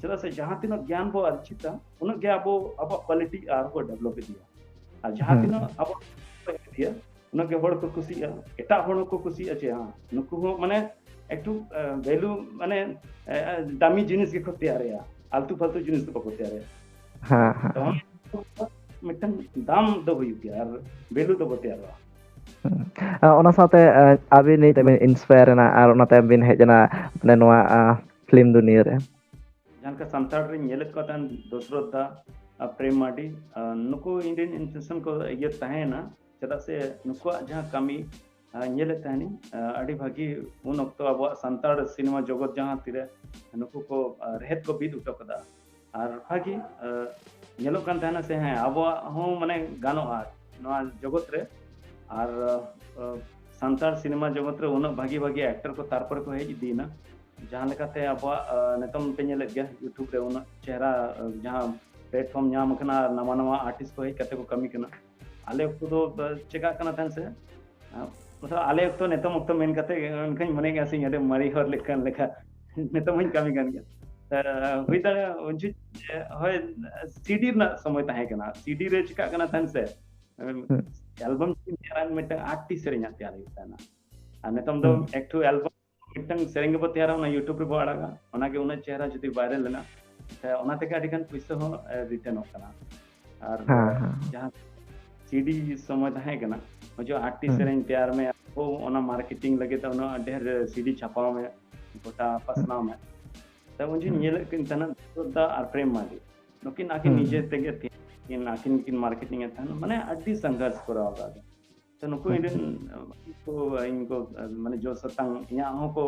ᱪᱮᱫᱟᱜ ᱥᱮ ᱡᱟᱦᱟᱸ ᱛᱤᱱᱟᱹᱜ ᱜᱮᱭᱟᱱ ᱵᱚ ᱟᱨᱡᱤᱛᱟ, ᱩᱱᱟᱹᱜ ᱜᱮ ᱟᱵᱚ ᱟᱵᱚᱣᱟᱜ ᱠᱣᱟᱞᱤᱴᱤ ᱟᱨᱦᱚᱸ ᱰᱮᱵᱷᱞᱚᱯ ᱤᱫᱤᱭᱟ᱾ ᱟᱨ ᱡᱟᱦᱟᱸ ᱛᱤᱱᱟᱹᱜ ᱟᱵᱚ ᱤᱫᱤᱭᱟ, ᱩᱱᱟᱹᱜ ᱜᱮ ᱦᱚᱲ ᱠᱚ ᱠᱩᱥᱤᱜᱼᱟ, ᱮᱴᱟᱜ ᱦᱚᱲ ᱦᱚᱸᱠᱚ ᱠᱩᱥᱤᱜᱼᱟ ᱡᱮ ᱦᱮᱸ, ᱱᱩᱠᱩ ᱦᱚᱸ ᱢᱟᱱᱮ ᱮᱠᱴᱩ ᱵᱷᱮᱞᱩ, ᱢᱟᱱᱮ ᱫᱟᱢᱤ ᱡᱤᱱᱤᱥ ᱜᱮᱠᱚ ᱛᱮᱭᱟᱨᱮᱜᱼᱟ, ᱟᱞᱛᱩ ᱯᱷᱟᱞᱛᱩ ᱡᱤᱱᱤᱥ ᱫᱚ ᱵᱟᱠᱚ ᱛᱮᱭᱟᱨᱮᱜᱼᱟ᱾ ᱦᱮᱸ, ᱦᱮᱸ᱾ ᱛᱚ ᱚᱱᱟ ᱢᱤᱫᱴᱟᱝ ᱫᱟᱢ ᱫᱚ ᱦᱩᱭᱩᱜ ᱜᱮᱭᱟ ᱟᱨ ᱵᱷᱮᱞᱩ ᱫᱚ ᱵᱟᱠᱚ ᱛᱮᱭᱟᱨᱚᱜᱼᱟ᱾ ᱦᱮᱸ᱾ ᱟᱨ ᱚᱱᱟ ᱥᱟᱶᱛᱮ, ᱟᱹᱵᱤᱱ ᱱᱤᱛ ᱵᱤᱱ ᱤᱱᱥᱯᱟᱭᱟᱨ ᱮᱱᱟ ᱟᱨ ᱚᱱᱟᱛᱮ ᱵᱤᱱ ᱦᱮᱡ ᱮᱱᱟ ᱱᱚᱣᱟ ᱯᱷᱤᱞᱢ ᱫᱩᱱᱤᱭᱟᱹ ᱨᱮ᱾ ᱡᱟᱦᱟᱸ ᱞᱮᱠᱟ ᱥᱟᱱᱛᱟᱲ ᱨᱤᱧ ᱧᱮᱞᱮᱫ ᱠᱚ ᱛᱟᱦᱮᱸᱱ ᱫᱚᱥᱨᱚᱛᱷ ᱫᱟ, ᱯᱨᱮᱢ ᱢᱟᱨᱰᱤ, ᱱᱩᱠᱩ ᱤᱧ ᱨᱮᱱ ᱤᱱᱥᱯᱤᱨᱮᱥᱚᱱ ᱠᱚ ᱤᱭᱟᱹ ᱛᱟᱦᱮᱸᱭᱮᱱᱟ᱾ ᱪᱮᱫᱟᱜ ᱥᱮ ᱱᱩᱠᱩᱣᱟᱜ ᱡᱟᱦᱟᱸ ᱠᱟᱹᱢᱤ ᱧᱮᱞᱮᱫ ᱛᱟᱦᱮᱱᱤᱧ, ᱟᱹᱰᱤ ᱵᱷᱟᱹᱜᱤ᱾ ᱩᱱ ᱚᱠᱛᱚ ᱟᱵᱚᱣᱟᱜ ᱥᱟᱱᱛᱟᱲ ᱥᱤᱱᱮᱢᱟ ᱡᱚᱜᱚᱛ ᱡᱟᱦᱟᱸ ᱛᱤᱨᱮ ᱱᱩᱠᱩ ᱠᱚ ᱨᱮᱦᱮᱫ ᱠᱚ ᱵᱤᱫ ᱦᱚᱴᱚ ᱠᱟᱫᱟ, ᱟᱨ ᱵᱷᱟᱹᱜᱤ ᱧᱮᱞᱚᱜ ᱠᱟᱱ ᱛᱟᱦᱮᱱᱟ ᱥᱮ, ᱦᱮᱸ, ᱟᱵᱚᱣᱟᱜ ᱦᱚᱸ ᱢᱟᱱᱮ ᱜᱟᱱᱚᱜᱼᱟ ᱱᱚᱣᱟ ᱡᱚᱜᱚᱛ ᱨᱮ᱾ ᱟᱨ ᱥᱟᱱᱛᱟᱲ ᱥᱤᱱᱮᱢᱟ ᱡᱚᱜᱚᱛ ᱨᱮ ᱩᱱᱟᱹᱜ ᱵᱷᱟᱹᱜᱤ ᱵᱷᱟᱹᱜᱤ ᱮᱠᱴᱚᱨ ᱠᱚ ᱛᱟᱨᱯᱚᱨᱮ ᱠᱚ ᱦᱮᱡ ᱤᱫᱤᱭᱮᱱᱟ, ᱡᱟᱦᱟᱸ ᱞᱮᱠᱟᱛᱮ ᱟᱵᱚᱣᱟᱜ ᱱᱤᱛᱚᱝ ᱯᱮ ᱧᱮᱞᱮᱫ ᱜᱮᱭᱟ YouTube ᱨᱮ ᱩᱱᱟᱹᱜ ᱪᱮᱦᱨᱟ ᱡᱟᱦᱟᱸ ᱯᱞᱮᱴᱯᱷᱚᱨᱢ ᱧᱟᱢ ᱟᱠᱟᱱᱟ ᱟᱨ ᱱᱟᱣᱟ ᱱᱟᱣᱟ ᱟᱨᱴᱤᱥᱴ ᱠᱚ ᱦᱮᱡ ᱠᱟᱛᱮ ᱠᱚ ᱠᱟᱹᱢᱤ ᱠᱟᱱᱟ᱾ ᱟᱞᱮ ᱚᱠᱛᱚ ᱫᱚ ᱪᱮᱠᱟᱜ ᱠᱟᱱᱟ ᱛᱟᱦᱮᱸᱱ ᱥᱮ, ᱢᱚᱛᱞᱚᱵ ᱟᱞᱮ ᱚᱠᱛᱚ ᱱᱤᱛᱚᱝ ᱚᱠᱛᱚ ᱢᱮᱱ ᱠᱟᱛᱮ ᱚᱱᱠᱟᱧ ᱢᱚᱱᱮ ᱜᱮᱭᱟ ᱥᱮ ᱤᱧ ᱟᱹᱰᱤ ᱢᱟᱨᱮ ᱦᱚᱲ ᱞᱮᱠᱟᱱ ᱞᱮᱠᱟ᱾ ᱱᱤᱛᱚᱜ ᱦᱚᱸᱧ ᱠᱟᱹᱢᱤ ᱠᱟᱱ ᱜᱮᱭᱟ᱾ ᱦᱩᱭ ᱫᱟᱲᱮᱭᱟᱜᱼᱟ ᱩᱱ ᱡᱚᱠᱷᱚᱱ ᱦᱳᱭ ᱥᱤᱰᱤ ᱨᱮᱱᱟᱜ ᱥᱚᱢᱚᱭ ᱛᱟᱦᱮᱸ ᱠᱟᱱᱟ᱾ ᱥᱤᱰᱤ ᱨᱮ ᱪᱤᱠᱟᱹᱜ ᱠᱟᱱᱟ ᱛᱟᱦᱮᱱ ᱥᱮ, ᱟᱞᱵᱟᱢ ᱡᱩᱫᱤᱢ ᱛᱮᱭᱟᱨᱟ ᱢᱤᱫᱴᱟᱝ ᱟᱴ ᱴᱤ ᱥᱮᱨᱮᱧ ᱟᱜ ᱛᱮᱭᱟᱨ ᱦᱩᱭᱩᱜ ᱛᱟᱦᱮᱱᱟ᱾ ᱟᱨ ᱱᱤᱛᱚᱝ ᱫᱚ ᱮᱠᱴᱩ ᱟᱞᱵᱟᱢ ᱢᱤᱫᱴᱟᱝ ᱥᱮᱨᱮᱧ ᱜᱮᱵᱚ ᱛᱮᱭᱟᱨᱟ, ᱚᱱᱟ YouTube ᱨᱮᱵᱚ ᱟᱲᱟᱜᱟ, ᱚᱱᱟᱜᱮ ᱩᱱᱟᱹᱜ ᱪᱮᱦᱨᱟ ᱡᱩᱫᱤ ᱵᱷᱟᱭᱨᱟᱞ ᱞᱮᱱᱟ, ᱚᱱᱟ ᱛᱮᱜᱮ ᱟᱹᱰᱤ ᱜᱟᱱ ᱯᱩᱭᱥᱟᱹ ᱦᱚᱸ ᱨᱤᱴᱟᱨᱱᱚᱜ ᱠᱟᱱᱟ᱾ ᱟᱨ ᱡᱟᱦᱟᱸ ᱥᱤᱰᱤ ᱥᱚᱢᱚᱭ ᱛᱟᱦᱮᱸ ᱠᱟᱱᱟ, ᱦᱚᱡᱚ ᱟᱴ ᱴᱤ ᱥᱮᱨᱮᱧ ᱛᱮᱭᱟᱨ ᱢᱮ, ᱚᱱᱟ ᱢᱟᱨᱠᱮᱴᱤᱝ ᱞᱟᱹᱜᱤᱫ ᱩᱱᱟᱹᱜ ᱰᱷᱮᱨ ᱥᱤᱰᱤ ᱪᱷᱟᱯᱟᱣ ᱢᱮ, ᱜᱚᱴᱟ ᱯᱟᱥᱱᱟᱣ ᱢᱮ᱾ ᱛᱚ ᱩᱱ ᱡᱚᱠᱷᱚᱱ ᱧᱮᱞᱮᱫ ᱠᱤᱱ ᱛᱟᱦᱮᱱᱟ ᱫᱟ ᱟᱨ ᱯᱨᱮᱢ ᱢᱟᱨᱰᱤ, ᱱᱩᱠᱤᱱ ᱟᱹᱠᱤᱱ ᱱᱤᱡᱮ ᱛᱮᱜᱮ ᱛᱤ-, ᱟᱹᱠᱤᱱ ᱜᱮᱠᱤᱱ ᱢᱟᱨᱠᱮᱴᱤᱝ ᱮᱫ ᱛᱟᱦᱮᱱᱟ, ᱢᱟᱱᱮ ᱟᱹᱰᱤ ᱥᱚᱝᱜᱷᱚᱨᱥ ᱠᱚᱨᱟᱣ ᱟᱠᱟᱫ ᱠᱤᱱ᱾ ᱛᱚ ᱱᱩᱠᱩ ᱤᱧ ᱨᱮᱱ ᱠᱚ, ᱤᱧ ᱠᱚ, ᱢᱟᱱᱮ ᱡᱳᱨ ᱥᱟᱛᱟᱝ ᱤᱧᱟᱹᱜ ᱦᱚᱸ ᱠᱚ,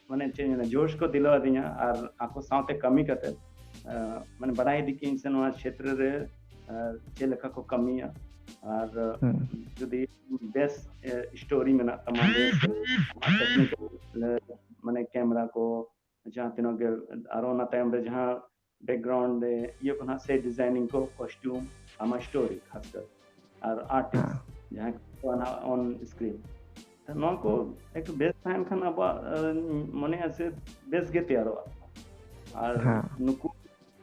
ᱢᱟᱱᱮ ᱪᱮᱫ ᱤᱧ ᱢᱮᱱᱟ, ᱡᱳᱨ ᱠᱚ ᱫᱤᱞᱟᱹᱣ ᱟᱹᱫᱤᱧᱟ᱾ ᱟᱨ ᱟᱠᱚ ᱥᱟᱶᱛᱮ ᱠᱟᱹᱢᱤ ᱠᱟᱛᱮ, ᱢᱟᱱᱮ ᱵᱟᱰᱟᱭ ᱤᱫᱤ ᱠᱤᱧ ᱥᱮ ᱱᱚᱣᱟ ᱠᱷᱮᱛᱨᱮ ᱨᱮ ᱪᱮᱫ ᱞᱮᱠᱟ ᱠᱚ ᱠᱟᱹᱢᱤᱭᱟ᱾ ᱟᱨ ᱡᱩᱫᱤ ᱵᱮᱥ ᱥᱴᱳᱨᱤ ᱢᱮᱱᱟᱜ ᱛᱟᱢᱟ, ᱵᱮᱥ ᱟᱢᱟᱜ ᱴᱮᱠᱱᱤᱠᱮᱞ, ᱢᱟᱱᱮ ᱠᱮᱢᱮᱨᱟ ᱠᱚ, ᱡᱟᱦᱟᱸ ᱛᱤᱱᱟᱹᱜ ᱜᱮ, ᱟᱨ ᱚᱱᱟ ᱛᱟᱭᱚᱢ ᱨᱮ ᱡᱟᱦᱟᱸ ᱵᱮᱠᱜᱨᱟᱣᱩᱱᱰ ᱨᱮ ᱤᱭᱟᱹ ᱠᱚ ᱱᱟᱦᱟᱜ, ᱥᱮᱴ ᱰᱤᱡᱟᱭᱱᱤᱝ ᱠᱚ, ᱠᱚᱥᱴᱤᱭᱩᱢ, ᱟᱢᱟᱜ ᱥᱴᱳᱨᱤ ᱠᱷᱟᱥ ᱠᱟᱨ, ᱟᱨ ᱟᱨᱴᱤᱥᱴ ᱡᱟᱦᱟᱸᱭ ᱠᱚ ᱱᱟᱦᱟᱜ ᱚᱱ ᱥᱠᱨᱤᱱ, ᱱᱚᱣᱟ ᱠᱚ ᱮᱠᱴᱩ ᱵᱮᱥ ᱛᱟᱦᱮᱱ ᱠᱷᱟᱱ ᱟᱵᱚᱣᱟᱜ, ᱟᱸ, ᱢᱚᱱᱮᱜᱼᱟ ᱥᱮ ᱵᱮᱥ ᱜᱮ ᱛᱮᱭᱟᱨᱚᱜᱼᱟ᱾ ᱟᱨ ᱦᱮᱸ᱾ ᱱᱩᱠᱩ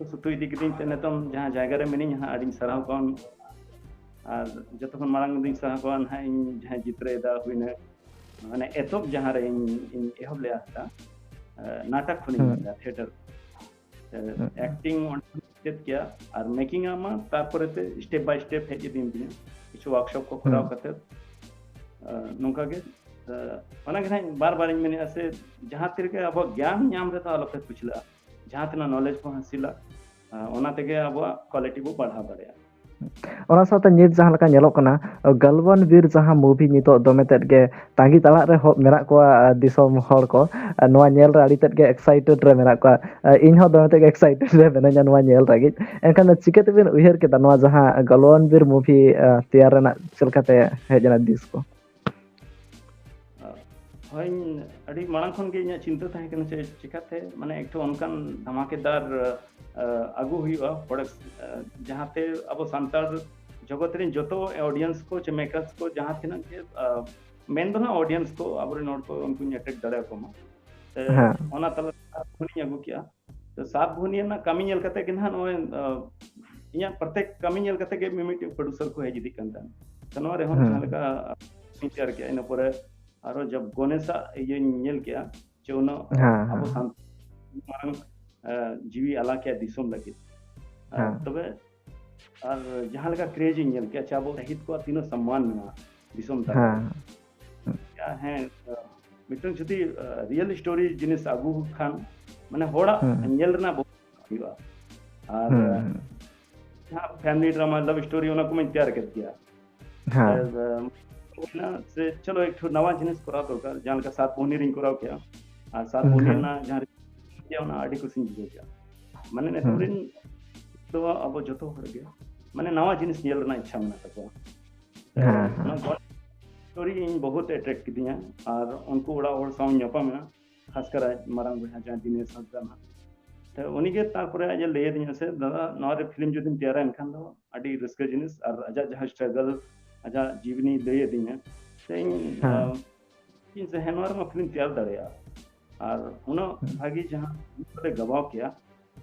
ᱥᱩᱛᱩ ᱤᱫᱤ ᱠᱤᱫᱤᱧ ᱛᱮ ᱱᱤᱛᱚᱝ ᱡᱟᱦᱟᱸ ᱡᱟᱭᱜᱟ ᱨᱮ ᱢᱤᱱᱟᱹᱧᱟ ᱦᱟᱸᱜ, ᱟᱹᱰᱤᱧ ᱥᱟᱨᱦᱟᱣ ᱠᱚᱣᱟ᱾ ᱟᱨ ᱡᱚᱛᱚ ᱠᱷᱚᱱ ᱢᱟᱲᱟᱝ ᱫᱚᱧ ᱥᱟᱨᱦᱟᱣ ᱠᱚᱣᱟ ᱱᱟᱦᱟᱜ ᱤᱧ ᱡᱟᱦᱟᱸᱭ ᱡᱤᱛᱨᱟᱹᱭᱮᱫᱟ ᱦᱩᱭᱱᱟ, ᱢᱟᱱᱮ ᱮᱛᱚᱦᱚᱵ ᱡᱟᱦᱟᱸ ᱨᱮ ᱤᱧ, ᱤᱧ ᱮᱦᱚᱵ ᱞᱮᱫᱼᱟ ᱦᱟᱸᱜ, ᱟᱸ, ᱱᱟᱴᱚᱠ ᱠᱷᱚᱱᱤᱧ ᱦᱩᱸ᱾ ᱧᱮᱞ ᱞᱮᱫᱼᱟ, ᱛᱷᱤᱭᱮᱴᱟᱨ᱾ ᱦᱩᱸ᱾ ᱮᱠᱴᱤᱝ ᱚᱸᱰᱮ ᱪᱮᱫ ᱠᱮᱭᱟ, ᱟᱨ ᱢᱮᱠᱤᱝ ᱟᱢᱟ, ᱛᱟᱨᱯᱚᱨᱮ ᱛᱮ ᱥᱴᱮᱯ ᱵᱟᱭ ᱥᱴᱮᱯ ᱦᱮᱡ ᱤᱫᱤᱭᱮᱱ ᱛᱤᱧᱟ, ᱠᱤᱪᱷᱩ ᱣᱟᱨᱠᱥᱚᱯ ᱠᱚ ᱠᱚᱨᱟᱣ ᱦᱩᱸ᱾ ᱠᱟᱛᱮ᱾ ᱟᱸ, ᱱᱚᱝᱠᱟ ᱜᱮ, ᱟᱸ, ᱚᱱᱟ ᱜᱮ ᱱᱟᱦᱟᱜ ᱵᱟᱨ ᱵᱟᱨᱤᱧ ᱢᱮᱱᱮᱫᱼᱟ ᱥᱮ, ᱡᱟᱦᱟᱸ ᱛᱤ ᱨᱮᱜᱮ ᱟᱵᱚᱣᱟᱜ ᱜᱮᱭᱟᱱ ᱧᱟᱢ ᱨᱮᱫᱚ ᱟᱞᱚᱯᱮ ᱯᱟᱹᱪᱷᱞᱟᱹᱜᱼᱟ, ᱡᱟᱦᱟᱸ ᱛᱤᱱᱟᱹᱜ ᱱᱚᱞᱮᱡᱽ ᱵᱚᱱ ᱦᱟᱹᱥᱤᱞᱟ, ᱟᱸ, ᱚᱱᱟ ᱛᱮᱜᱮ ᱟᱵᱚᱣᱟᱜ ᱠᱣᱟᱞᱤᱴᱤ ᱵᱚ ᱵᱟᱲᱦᱟᱣ ᱫᱟᱲᱮᱭᱟᱜᱼᱟ᱾ ᱚᱱᱟ ᱥᱟᱶᱛᱮ ᱱᱤᱛ ᱡᱟᱦᱟᱸ ᱞᱮᱠᱟ ᱧᱮᱞᱚᱜ ᱠᱟᱱᱟ, ᱜᱟᱞᱣᱟᱱ ᱵᱤᱨ ᱡᱟᱦᱟᱸ movie ᱱᱤᱛᱚᱜ ᱫᱚᱢᱮ ᱛᱮᱫ ᱜᱮ ᱛᱟᱺᱜᱤ ᱛᱟᱲᱟᱜ ᱨᱮ ᱦᱚ-, ᱢᱮᱱᱟᱜ ᱠᱚᱣᱟ, ᱟᱸ, ᱫᱤᱥᱚᱢ ᱦᱚᱲ ᱠᱚ᱾ ᱟᱨ ᱱᱚᱣᱟ ᱧᱮᱞ ᱨᱮ ᱟᱹᱰᱤ ᱛᱮᱫ ᱜᱮ excited ᱨᱮ ᱢᱮᱱᱟᱜ ᱠᱚᱣᱟ᱾ ᱟᱸ, ᱤᱧ ᱦᱚᱸ ᱫᱚᱢᱮ ᱛᱮᱫ ᱜᱮ excited ᱨᱮ ᱢᱤᱱᱟᱹᱧᱟ ᱱᱚᱣᱟ ᱧᱮᱞ ᱞᱟᱹᱜᱤᱫ᱾ ᱮᱱᱠᱷᱟᱱ ᱪᱤᱠᱟᱹ ᱛᱮᱵᱤᱱ ᱩᱭᱦᱟᱹᱨ ᱠᱮᱫᱟ ᱱᱚᱣᱟ ᱡᱟᱦᱟᱸ ᱜᱟᱞᱣᱟᱱ ᱵᱤᱨ movie, ᱟᱸ, ᱛᱮᱭᱟᱨ ᱨᱮᱱᱟᱜ ᱪᱮᱫ ᱞᱮᱠᱟᱛᱮ ᱦᱮᱡ ᱮᱱᱟ ᱫᱤᱥ ᱠᱚ? ᱦᱳᱭ, ᱟᱹᱰᱤ ᱢᱟᱲᱟᱝ ᱠᱷᱚᱱ ᱜᱮ ᱤᱧᱟᱹᱜ ᱪᱤᱱᱛᱟᱹ ᱛᱟᱦᱮᱸ ᱠᱟᱱᱟ ᱡᱮ ᱪᱤᱠᱟᱹᱛᱮ ᱢᱟᱱᱮ ᱮᱠᱴᱩ ᱚᱱᱠᱟᱱ ᱫᱷᱟᱢᱟᱠᱮᱫᱟᱨ, ᱟᱸ, ᱟᱹᱜᱩ ᱦᱩᱭᱩᱜᱼᱟ, products, ᱟᱸ, ᱡᱟᱦᱟᱸᱛᱮ ᱟᱵᱚ ᱥᱟᱱᱛᱟᱲ ᱡᱚᱜᱚᱛ ᱨᱮᱱ ᱡᱚᱛᱚ audience ᱠᱚ ᱪᱮ makers ᱠᱚ ᱡᱟᱦᱟᱸ ᱛᱤᱱᱟᱹᱜ ᱜᱮ, ᱟᱸ, ᱢᱮᱱ ᱫᱚ ᱱᱟᱜ audience ᱠᱚ ᱟᱵᱚᱨᱮᱱ ᱦᱚᱲ ᱠᱚ ᱩᱱᱠᱩᱧ attract ᱫᱟᱲᱮᱭᱟᱠᱚ ᱢᱟ᱾ ᱛᱮ ᱦᱮᱸ᱾ ᱚᱱᱟ ᱛᱟᱞᱟ ᱨᱮ ᱥᱟᱛ ᱵᱚᱦᱱᱤᱧ ᱟᱹᱜᱩ ᱠᱮᱜᱼᱟ᱾ ᱛᱚ ᱥᱟᱛ ᱵᱚᱦᱱᱤ ᱨᱮᱱᱟᱜ ᱠᱟᱹᱢᱤ ᱧᱮᱞ ᱠᱟᱛᱮ ᱜᱮ ᱱᱟᱦᱟᱜ ᱱᱚᱜᱼᱚᱭ, ᱟᱸ, ᱤᱧᱟᱹᱜ ᱯᱨᱚᱛᱮᱠ ᱠᱟᱹᱢᱤ ᱧᱮᱞ ᱠᱟᱛᱮ ᱜᱮ ᱢᱤᱢᱤᱫᱴᱮᱱ producer ᱠᱚ ᱦᱮᱡ ᱤᱫᱤᱜ ᱠᱟᱱ ᱛᱟᱦᱮᱸᱫ᱾ ᱛᱚ ᱱᱚᱣᱟ ᱨᱮᱦᱚᱸ ᱦᱮᱸ, ᱡᱟᱦᱟᱸ ᱦᱮᱸ᱾ ᱞᱮᱠᱟ ᱤᱧ ᱛᱮᱭᱟᱨ ᱠᱮᱜᱼᱟ, ᱤᱱᱟᱹ ᱯᱚᱨᱮ ᱟᱨᱚ ᱡᱚᱵ ᱜᱚᱱᱮᱥᱟᱜ ᱤᱭᱟᱹᱧ ᱧᱮᱞ ᱠᱮᱜᱼᱟ, ᱡᱮ ᱩᱱᱟᱹᱜ ᱦᱮᱸ, ᱟᱵᱚ ᱦᱮᱸ᱾ ᱥᱟᱱᱛᱟᱲ ᱢᱟᱨᱟᱝ, ᱟᱸ, ᱡᱤᱣᱤ ᱟᱞᱟ ᱠᱮᱜᱼᱟ ᱫᱤᱥᱚᱢ ᱞᱟᱹᱜᱤᱫ᱾ ᱟᱨ ᱦᱮᱸ᱾ ᱛᱚᱵᱮ ᱟᱨ ᱡᱟᱦᱟᱸ ᱞᱮᱠᱟ craze ᱤᱧ ᱧᱮᱞ ᱠᱮᱜᱼᱟ, ᱪᱮ ᱟᱵᱚ ᱥᱟᱦᱤᱛ ᱠᱚᱣᱟᱜ ᱛᱤᱱᱟᱹᱜ ᱥᱚᱢᱢᱟᱱ ᱢᱮᱱᱟᱜᱼᱟ ᱫᱤᱥᱚᱢ ᱛᱟᱞᱟ ᱨᱮ᱾ ᱦᱮᱸ, ᱦᱮᱸ᱾ ᱦᱮᱸ, ᱢᱤᱫᱴᱟᱝ ᱡᱩᱫᱤ, ᱟᱸ, real story ᱡᱤᱱᱤᱥ ᱟᱹᱜᱩ ᱠᱷᱟᱱ, ᱢᱟᱱᱮ, ᱦᱚᱲᱟᱜ ᱦᱩᱸ᱾ ᱧᱮᱞ ᱨᱮᱱᱟᱜ ᱵᱚᱦᱩᱛ ᱦᱩᱭᱩᱜᱼᱟ᱾ ᱟᱨ, ᱦᱩᱸ, ᱦᱩᱸ᱾ ᱡᱟᱦᱟᱸ family drama, love story, ᱚᱱᱟ ᱠᱚᱢᱟᱧ ᱛᱮᱭᱟᱨ ᱠᱮᱫ ᱜᱮᱭᱟ᱾ ᱦᱮᱸ᱾ ᱟᱨ, ᱟᱸ, ᱦᱩᱭᱱᱟ ᱥᱮ, ᱪᱚᱞᱚ, ᱮᱠᱴᱩ ᱱᱟᱣᱟ ᱡᱤᱱᱤᱥ ᱠᱚᱨᱟᱣ ᱫᱚᱨᱠᱟᱨ, ᱡᱟᱦᱟᱸ ᱞᱮᱠᱟ ᱥᱟᱛ ᱵᱚᱦᱱᱤ ᱨᱤᱧ ᱠᱚᱨᱟᱣ ᱠᱮᱜᱼᱟ᱾ ᱟᱨ ᱥᱟᱛ ᱦᱩᱸ, ᱵᱚᱦᱱᱤ ᱦᱮᱸ᱾ ᱨᱮᱱᱟᱜ ᱡᱟᱦᱟᱸ ᱨᱮ, ᱚᱱᱟ ᱟᱹᱰᱤ ᱠᱩᱥᱤᱧ ᱵᱩᱡᱷᱟᱹᱣ ᱠᱮᱜᱼᱟ᱾ ᱢᱟᱱᱮ, ᱱᱤᱛᱚᱜ ᱦᱩᱸ᱾ ᱨᱤᱱ ᱫᱚ ᱟᱵᱚ ᱡᱚᱛᱚ ᱦᱚᱲ ᱜᱮ, ᱢᱟᱱᱮ, ᱱᱟᱣᱟ ᱡᱤᱱᱤᱥ ᱧᱮᱞ ᱨᱮᱱᱟᱜ ᱤᱪᱪᱷᱟ ᱢᱮᱱᱟᱜ ᱛᱟᱠᱚᱣᱟ᱾ ᱦᱮᱸ, ᱚᱱᱟ ᱦᱮᱸ᱾ God story ᱤᱧ ᱵᱚᱦᱩᱛ attract ᱠᱤᱫᱤᱧᱟ, ᱟᱨ ᱩᱱᱠᱩ ᱚᱲᱟᱜ ᱦᱚᱲ ᱥᱟᱶ ᱧᱟᱯᱟᱢ ᱮᱱᱟ, ᱠᱷᱟᱥ ᱠᱟᱨ ᱟᱡ ᱢᱟᱨᱟᱝ ᱵᱚᱭᱦᱟ ᱡᱟᱦᱟᱸ ᱫᱤᱱᱮᱥ ᱦᱟᱸᱥᱫᱟ ᱱᱟᱦᱟᱜ᱾ ᱛᱚ ᱩᱱᱤᱜᱮ ᱛᱟᱨᱯᱚᱨᱮ ᱟᱡ ᱮ ᱞᱟᱹᱭ ᱟᱹᱫᱤᱧᱟ ᱥᱮ, "ᱫᱟᱫᱟ, ᱱᱚᱣᱟ ᱨᱮ film ᱡᱩᱫᱤᱢ ᱛᱮᱭᱟᱨᱟ ᱮᱱᱠᱷᱟᱱ ᱫᱚ ᱟᱹᱰᱤ ᱨᱟᱹᱥᱠᱟᱹ ᱡᱤᱱᱤᱥ", ᱟᱨ ᱟᱡᱟᱜ ᱡᱟᱦᱟᱸ struggle, ᱟᱡᱟᱜ ᱡᱤᱵᱽᱱᱤ ᱞᱟᱹᱭ ᱟᱹᱫᱤᱧᱟ᱾ ᱥᱮ ᱤᱧ, ᱦᱮᱸ᱾ ᱟᱸ, ᱤᱧ ᱥᱮ, "ᱦᱮᱸ, ᱱᱚᱣᱟ ᱨᱮᱢᱟ film ᱛᱮᱭᱟᱨ ᱫᱟᱲᱮᱭᱟᱜᱼᱟ᱾" ᱟᱨ ᱩᱱᱟᱹᱜ ᱦᱩᱸ᱾ ᱵᱷᱟᱹᱜᱤ ᱡᱟᱦᱟᱸ ᱞᱮ ᱜᱟᱵᱟᱣ ᱠᱮᱜᱼᱟ,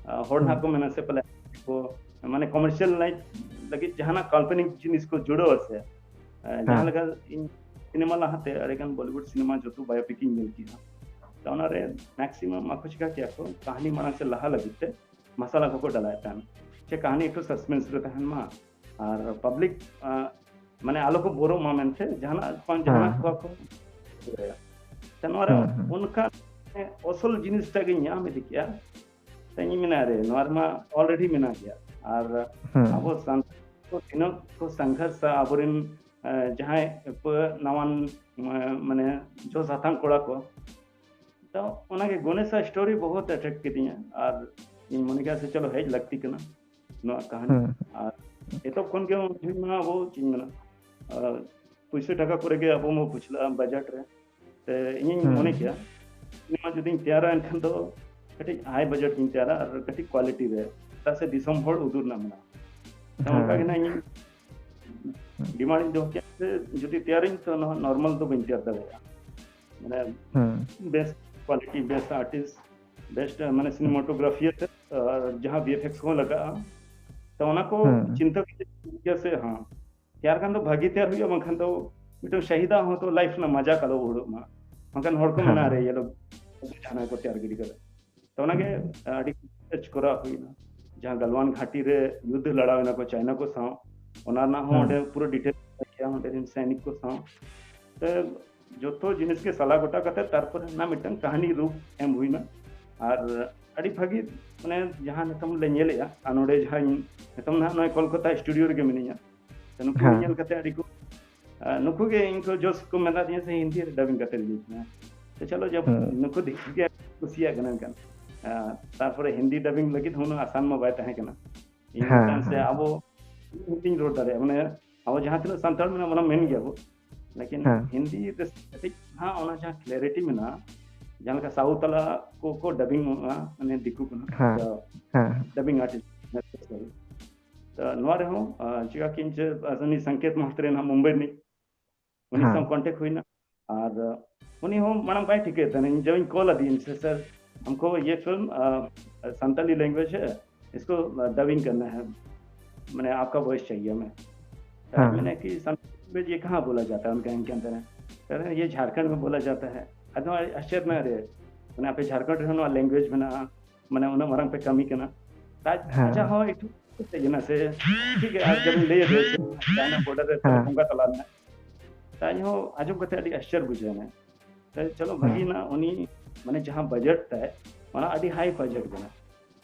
ᱟᱸ, ᱦᱚᱲ ᱦᱩᱸ᱾ ᱱᱟᱦᱟᱜ ᱠᱚ ᱢᱮᱱᱟ ᱥᱮ ᱯᱟᱞᱮ ᱠᱚ, ᱢᱟᱱᱮ, commercial life ᱞᱟᱹᱜᱤᱫ ᱡᱟᱦᱟᱱᱟᱜ ᱠᱟᱞᱯᱚᱱᱤᱠ ᱡᱤᱱᱤᱥ ᱠᱚ ᱡᱩᱲᱟᱹᱣᱟ ᱥᱮ, ᱮᱸ, ᱡᱟᱦᱟᱸ ᱦᱮᱸ᱾ ᱞᱮᱠᱟ ᱤᱧ ᱥᱤᱱᱮᱢᱟ ᱞᱟᱦᱟᱛᱮ ᱟᱹᱰᱤᱜᱟᱱ Bollywood ᱥᱤᱱᱮᱢᱟ ᱡᱚᱛᱚ biopic ᱤᱧ ᱧᱮᱞ ᱠᱮᱜᱼᱟ᱾ ᱛᱚ ᱚᱱᱟᱨᱮ maximum ᱟᱠᱚ ᱪᱤᱠᱟ ᱠᱮᱜᱼᱟ ᱠᱚ, ᱠᱟᱹᱦᱱᱤ ᱢᱟᱲᱟᱝ ᱥᱮ ᱞᱟᱦᱟ ᱞᱟᱹᱜᱤᱫ ᱛᱮ ᱢᱟᱥᱟᱞᱟ ᱠᱚᱠᱚ ᱰᱟᱞᱟᱭᱮᱫ ᱛᱟᱦᱮᱱ, ᱪᱮ ᱠᱟᱹᱦᱱᱤ ᱮᱠᱴᱩ suspense ᱨᱮ ᱛᱟᱦᱮᱱ ᱢᱟ, ᱟᱨ public, ᱟᱸ, ᱢᱟᱱᱮ, ᱟᱞᱚ ᱠᱚ ᱵᱳᱨᱚᱜ ᱢᱟ ᱢᱮᱱᱛᱮ ᱡᱟᱦᱟᱱᱟᱜ ᱵᱟᱝ ᱡᱟᱦᱟᱱᱟᱜ ᱦᱮᱸ᱾ ᱠᱚ ᱠᱚ ᱤᱭᱟᱹᱭᱟ᱾ ᱛᱚ ᱱᱚᱣᱟ ᱨᱮ ᱦᱩᱸ, ᱦᱩᱸ᱾ ᱚᱱᱠᱟ, ᱮᱸ, ᱚᱥᱚᱞ ᱡᱤᱱᱤᱥᱴᱟ ᱜᱤᱧ ᱧᱟᱢ ᱤᱫᱤ ᱠᱮᱜᱼᱟ᱾ ᱛᱚ ᱤᱧ ᱢᱮᱱᱟ, ᱟᱨᱮ, ᱱᱚᱣᱟ ᱨᱮᱢᱟ already ᱢᱮᱱᱟᱜ ᱜᱮᱭᱟ᱾ ᱟᱨ ᱦᱩᱸ᱾ ᱟᱵᱚ ᱥᱟᱱᱛᱟᱲ ᱠᱚ ᱛᱤᱱᱟᱹᱜ ᱠᱚ ᱥᱚᱝᱜᱷᱚᱨᱥᱟ ᱟᱵᱚᱨᱮᱱ, ᱮᱸ, ᱡᱟᱦᱟᱸᱭ ᱯᱟᱹ-, ᱱᱟᱣᱟᱱ, ᱢᱟ-, ᱢᱟᱱᱮ, ᱡᱚᱥ ᱦᱟᱛᱟᱝ ᱠᱚᱲᱟ ᱠᱚ, ᱛᱚ ᱚᱱᱟᱜᱮ ᱜᱚᱱᱮᱥᱟ story ᱵᱚᱦᱩᱛ attract ᱠᱤᱫᱤᱧᱟ, ᱟᱨ ᱤᱧ ᱢᱚᱱᱮ ᱠᱮᱫᱟ ᱥᱮ ᱪᱚᱞᱚ ᱦᱮᱡ ᱞᱟᱹᱠᱛᱤ ᱠᱟᱱᱟ ᱱᱚᱣᱟ ᱠᱟᱹᱦᱱᱤ᱾ ᱦᱩᱸ᱾ ᱟᱨ ᱮᱛᱚᱵ ᱠᱷᱚᱱ ᱜᱮ ᱩᱱ ᱡᱚᱠᱷᱚᱱ ᱢᱟ ᱟᱵᱚ ᱪᱮᱫ ᱤᱧ ᱢᱮᱱᱟ, ᱟᱨ ᱯᱩᱭᱥᱟᱹ ᱴᱟᱠᱟ ᱠᱚᱨᱮ ᱜᱮ ᱟᱵᱚ ᱢᱟ ᱯᱟᱹᱪᱷᱞᱟᱹᱜᱼᱟ budget ᱨᱮ᱾ ᱛᱮ ᱤᱧᱤᱧ ᱦᱩᱸ᱾ ᱢᱚᱱᱮ ᱠᱮᱫᱟ ᱥᱤᱱᱮᱢᱟ ᱡᱩᱫᱤᱧ ᱛᱮᱭᱟᱨᱟ ᱮᱱᱠᱷᱟᱱ ᱫᱚ ᱠᱟᱹᱴᱤᱡ high budget ᱤᱧ ᱛᱮᱭᱟᱨᱟ ᱟᱨ ᱠᱟᱹᱴᱤᱡ quality ᱨᱮ, ᱪᱮᱫᱟᱜ ᱥᱮ ᱫᱤᱥᱚᱢ ᱦᱚᱲ ᱩᱫᱩᱜ ᱨᱮᱱᱟᱜ ᱢᱮᱱᱟᱜᱼᱟ᱾ ᱛᱚ ᱚᱱᱠᱟ ᱜᱮ ᱦᱮᱸ᱾ ᱱᱟᱜ ᱤᱧ demand ᱤᱧ ᱫᱚᱦᱚ ᱠᱮᱫᱟ ᱥᱮ ᱡᱩᱫᱤ ᱛᱮᱭᱟᱨᱤᱧ ᱛᱚ ᱱᱚᱣᱟ normal ᱫᱚ ᱵᱟᱹᱧ ᱛᱮᱭᱟᱨ ᱫᱟᱲᱮᱭᱟᱜᱼᱟ᱾ ᱢᱟᱱᱮ ᱦᱩᱸ᱾ ᱵᱮᱥ quality, best artist, best ᱢᱟᱱᱮ cinematography ᱟᱛᱮ, ᱟᱨ ᱡᱟᱦᱟᱸ ᱵᱷᱤ ᱮᱯᱷ ᱮᱠᱥ ᱠᱚ ᱞᱟᱜᱟᱜᱼᱟ, ᱛᱚ ᱚᱱᱟ ᱠᱚ ᱦᱮᱸ᱾ ᱪᱤᱱᱛᱟᱹ ᱠᱟᱛᱮ ᱜᱮ ᱥᱮ, ᱦᱮᱸ, ᱛᱮᱭᱟᱨ ᱠᱷᱟᱱ ᱫᱚ ᱵᱷᱟᱹᱜᱤ ᱛᱮᱭᱟᱨ ᱦᱩᱭᱩᱜᱼᱟ, ᱵᱟᱝᱠᱷᱟᱱ ᱫᱚ ᱢᱤᱫᱴᱟᱝ ᱥᱟᱦᱤᱫᱟ ᱦᱚᱸ ᱛᱚ life ᱨᱮᱱᱟᱜ ᱢᱟᱡᱟ ᱠᱟᱞᱚ ᱩᱲᱩᱜ ᱢᱟ᱾ ᱵᱟᱝᱠᱷᱟᱱ ᱦᱚᱲ ᱠᱚ ᱦᱮᱸ, ᱢᱮᱱᱟ, "ᱟᱨᱮ, ᱦᱮᱸ᱾ ᱤᱭᱟᱹ ᱫᱚ ᱡᱟᱦᱟᱱᱟᱜ ᱠᱚ ᱛᱮᱭᱟᱨ ᱜᱤᱰᱤ ᱠᱟᱫᱟ᱾" ᱛᱚ ᱚᱱᱟᱜᱮ ᱟᱹᱰᱤ research ᱠᱚᱨᱟᱣ ᱦᱩᱭᱱᱟ᱾ ᱡᱟᱦᱟᱸ ᱜᱟᱞᱣᱟᱱ ᱜᱷᱟᱴᱤ ᱨᱮ ᱡᱩᱫᱽᱫᱷ ᱞᱟᱲᱟᱣ ᱮᱱᱟ ᱠᱚ ᱪᱟᱭᱱᱟ ᱠᱚ ᱥᱟᱶ, ᱚᱱᱟ ᱨᱮᱱᱟᱜ ᱦᱚᱸ ᱦᱮᱸ᱾ ᱚᱸᱰᱮ ᱯᱩᱨᱟᱹ detail ᱠᱮᱭᱟ, ᱚᱸᱰᱮ ᱨᱮᱱ ᱥᱟᱭᱱᱤᱠ ᱠᱚ ᱥᱟᱶ᱾ ᱛᱚ ᱡᱚᱛᱚ ᱡᱤᱱᱤᱥ ᱜᱮ ᱥᱟᱞᱟ ᱜᱚᱴᱟ ᱠᱟᱛᱮ ᱛᱟᱨᱯᱚᱨᱮ ᱚᱱᱟ ᱢᱤᱫᱴᱟᱝ ᱠᱟᱹᱦᱱᱤ ᱨᱩᱯ ᱮᱢ ᱦᱩᱭᱱᱟ᱾ ᱟᱨ ᱟᱹᱰᱤ ᱵᱷᱟᱹᱜᱤ, ᱢᱟᱱᱮ ᱡᱟᱦᱟᱸ ᱱᱤᱛᱚᱝ ᱞᱮ ᱧᱮᱞᱮᱜᱼᱟ, ᱟᱨ ᱱᱚᱰᱮ ᱡᱟᱦᱟᱸ ᱤᱧ ᱱᱤᱛᱚᱝ ᱱᱟᱦᱟᱜ ᱱᱚᱜᱼᱚᱭ ᱠᱳᱞᱠᱟᱛᱟ studio ᱨᱮᱜᱮ ᱢᱤᱱᱟᱹᱧᱟ, ᱛᱚ ᱱᱩᱠᱩ ᱦᱮᱸ᱾ ᱧᱮᱞ ᱠᱟᱛᱮ ᱟᱹᱰᱤ ᱠᱚ, ᱟᱨ ᱱᱩᱠᱩ ᱜᱮ ᱤᱧ ᱠᱚ ᱡᱳᱥ ᱠᱚ ᱢᱮᱛᱟ ᱫᱤᱧᱟ ᱥᱮ ᱦᱤᱱᱫᱤ ᱨᱮ dubbing ᱠᱟᱛᱮ ᱞᱟᱹᱭ ᱢᱮ᱾ ᱛᱚ ᱪᱚᱞᱚ ᱡᱟᱵ, ᱦᱮᱸ᱾ ᱱᱩᱠᱩ ᱫᱤᱠᱩ ᱜᱮ ᱠᱩᱥᱤᱭᱟᱜ ᱠᱟᱱᱟ ᱮᱱᱠᱷᱟᱱ᱾ ᱟᱨ ᱛᱟᱨᱯᱚᱨᱮ ᱦᱤᱱᱫᱤ dubbing ᱞᱟᱹᱜᱤᱫ ᱦᱚᱸ ᱩᱱᱟᱹᱜ ᱟᱥᱟᱱ ᱢᱟ ᱵᱟᱭ ᱛᱟᱦᱮᱸ ᱠᱟᱱᱟ᱾ ᱤᱧ ᱦᱮᱸ, ᱢᱮᱛᱟᱢ ᱥᱮ ᱦᱮᱸ᱾ ᱟᱵᱚ ᱦᱤᱱᱫᱤᱧ ᱨᱚᱲ ᱫᱟᱲᱮᱭᱟᱜᱼᱟ, ᱢᱟᱱᱮ ᱟᱵᱚ ᱡᱟᱦᱟᱸ ᱛᱤᱱᱟᱹᱜ ᱥᱟᱱᱛᱟᱲ ᱢᱮᱱᱟᱜ ᱵᱚᱱᱟ ᱢᱮᱱ ᱜᱮᱭᱟ ᱵᱚ, ᱞᱮᱠᱤᱱ ᱦᱮᱸ᱾ ᱦᱤᱱᱫᱤ ᱨᱮ ᱠᱟᱹᱴᱤᱡ ᱦᱟᱸᱜ ᱚᱱᱟ ᱡᱟᱦᱟᱸ clarity ᱢᱮᱱᱟᱜᱼᱟ, ᱡᱟᱦᱟᱸ ᱞᱮᱠᱟ ᱥᱟᱣᱩᱛᱷ ᱛᱟᱞᱟ ᱠᱚ, ᱠᱚ dubbing ᱚᱜᱼᱟ, ᱢᱟᱱᱮ ᱫᱤᱠᱩ ᱠᱚ ᱱᱟᱜ᱾ ᱦᱮᱸ, ᱛᱚ ᱦᱮᱸ, ᱦᱮᱸ᱾ dubbing artist, ᱛᱚ ᱱᱚᱣᱟ ᱨᱮᱦᱚᱸ, ᱟᱸ, ᱪᱮᱠᱟ ᱠᱤᱱ ᱪᱮ, ᱟᱸ, ᱩᱱᱤ ᱥᱚᱝᱠᱮᱛ ᱢᱟᱦᱟᱛᱨᱮ ᱱᱟᱜ ᱢᱩᱢᱵᱟᱭ ᱨᱤᱱᱤᱡ, ᱩᱱᱤ ᱥᱟᱶ ᱦᱮᱸ᱾ contact ᱦᱩᱭᱱᱟ᱾ ᱟᱨ, ᱟᱸ, ᱩᱱᱤ ᱦᱚᱸ ᱢᱟᱲᱟᱝ ᱵᱟᱭ ᱴᱷᱤᱠᱟᱹᱭᱮᱫ ᱛᱟᱦᱮᱱᱟ, ᱤᱧ ᱡᱚᱵ ᱤᱧ call ᱟᱫᱮᱭᱟᱹᱧ, "ᱥᱮ ᱥᱟᱨ, ᱦᱟᱢᱠᱳ ᱭᱮ ᱯᱷᱤᱞᱢ, ᱟᱸ, ᱥᱟᱱᱛᱟᱞᱤ language ᱦᱮ, ᱤᱥᱠᱳ, ᱟᱸ, dubbing ᱠᱟᱨᱱᱟ ᱦᱮ, ᱢᱟᱱᱮ ᱟᱯᱠᱟ voice ᱪᱟᱦᱤᱭᱮ ᱦᱟᱢᱮ।" ᱛᱚ ᱦᱮᱸ᱾ मैंने कि संस्कृत में ये कहाँ बोला जाता है? उनका कहते हैं, "अरे, ये झारखंड में बोला जाता है।" अरे, ये झारखंड में, ᱟᱨᱮ, ᱢᱟᱱᱮ ᱟᱯᱮ ᱡᱷᱟᱲᱠᱷᱚᱸᱰ ᱨᱮᱦᱚᱸ ᱱᱚᱣᱟ language ᱢᱮᱱᱟᱜᱼᱟ, ᱢᱟᱱᱮ ᱩᱱᱟᱹᱜ ᱢᱟᱨᱟᱝ ᱯᱮ ᱠᱟᱹᱢᱤ ᱠᱟᱱᱟ᱾ ᱛᱟᱡ ᱦᱮᱸ᱾ ᱟᱪᱪᱷᱟ, ᱦᱚᱸ, ᱮᱠᱴᱩ ᱪᱮᱫ ᱡᱮᱱᱟ ᱥᱮ, ᱴᱷᱤᱠ ᱜᱮᱭᱟ, ᱟᱨ ᱡᱮᱢᱚᱱ ᱞᱟᱹᱭ ᱟᱫᱮ, ᱪᱟᱭᱱᱟ border ᱨᱮ ᱦᱮᱸ᱾ ᱵᱚᱸᱜᱟ ᱛᱟᱞᱟ ᱨᱮᱱᱟᱜ᱾ ᱛᱟᱡ ᱦᱚᱸ ᱟᱸᱡᱚᱢ ᱠᱟᱛᱮ ᱟᱹᱰᱤ ᱟᱥᱪᱚᱨᱡᱚ ᱵᱩᱡᱷᱟᱹᱣ ᱮᱱᱟ᱾ ᱛᱟᱡ ᱪᱚᱞᱚ, ᱵᱷᱟᱹᱜᱤ ᱦᱮᱸ᱾ ᱱᱟ, ᱩᱱᱤ ᱢᱟᱱᱮ ᱡᱟᱦᱟᱸ budget ᱛᱟᱭ, ᱚᱱᱟ ᱟᱹᱰᱤ high budget ᱠᱟᱱᱟ᱾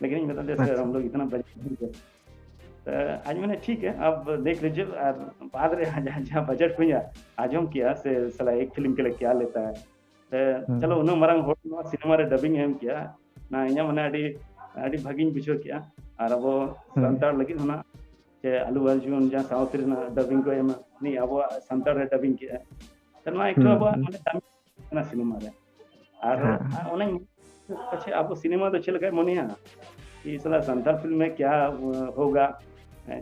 ᱞᱮᱠᱤᱱ ᱤᱧ ᱢᱮᱛᱟ ᱫᱮᱭᱟ, "ᱥᱮᱨ, ᱟᱪᱪᱷᱟ᱾ ᱦᱟᱢ ᱞᱳᱜ ᱤᱛᱱᱟ budget ᱱᱟᱦᱤᱸ ᱫᱮ ᱛᱚ ᱟᱡ ᱢᱮᱱᱟ, "ᱴᱷᱤᱠ ᱦᱮ, ᱟᱯ ᱫᱮᱠᱷ ᱞᱤᱡᱤᱭᱮ, ᱟᱨ ᱵᱟᱫ ᱨᱮ ᱡᱟᱦᱟᱸ, ᱡᱟᱦᱟᱸ budget ᱦᱩᱭᱟ, ᱟᱸᱡᱚᱢ ᱠᱮᱭᱟ ᱥᱮ ᱥᱟᱞᱟ ᱮᱠ ᱯᱷᱤᱞᱢ ᱠᱮ ᱞᱤᱭᱮ ᱠᱭᱟ ᱞᱮᱛᱟ ᱦᱮ᱾ ᱛᱚ ᱦᱩᱸ᱾ ᱪᱚᱞᱚ, ᱩᱱᱟᱹᱜ ᱢᱟᱨᱟᱝ ᱦᱚᱲ ᱱᱚᱣᱟ ᱥᱤᱱᱮᱢᱟ ᱨᱮ dubbing ᱮ ᱮᱢ ᱠᱮᱭᱟ, ᱱᱟ ᱤᱧᱟᱹᱜ ᱢᱟᱱᱮ ᱟᱹᱰᱤ, ᱟᱹᱰᱤ ᱵᱷᱟᱹᱜᱤᱧ ᱵᱩᱡᱷᱟᱹᱣ ᱠᱮᱜᱼᱟ᱾ ᱟᱨ ᱟᱵᱚ ᱦᱩᱸ᱾ ᱥᱟᱱᱛᱟᱲ ᱞᱟᱹᱜᱤᱫ ᱦᱚᱸ ᱱᱟᱜ, ᱪᱮ ᱟᱞᱩ ᱟᱨᱡᱩᱱ ᱡᱟᱦᱟᱸ South ᱨᱮᱱᱟᱜ dubbing ᱠᱚ ᱮᱢᱟ, ᱩᱱᱤ ᱟᱵᱚᱣᱟᱜ ᱥᱟᱱᱛᱟᱲ ᱨᱮ dubbing ᱠᱮᱜᱼᱟ᱾ ᱛᱚ ᱱᱚᱣᱟ ᱮᱠᱴᱩ ᱦᱩᱸ, ᱟᱵᱚᱣᱟᱜ ᱦᱩᱸ᱾ ᱢᱟᱱᱮ ᱫᱟᱢ ᱠᱟᱱᱟ ᱥᱤᱱᱮᱢᱟ ᱨᱮ᱾ ᱟᱨ ᱦᱮᱸ᱾ ᱚᱱᱮ ᱯᱟᱪᱷᱮ ᱟᱵᱚ ᱥᱤᱱᱮᱢᱟ ᱫᱚ ᱪᱮᱫ ᱞᱮᱠᱟᱭ ᱢᱚᱱᱮᱭᱟ, ᱠᱤ ᱥᱟᱞᱟ ᱥᱟᱱᱛᱟᱲ ᱯᱷᱤᱞᱢ ᱢᱮ ᱠᱭᱟ ᱦᱳᱜᱟ,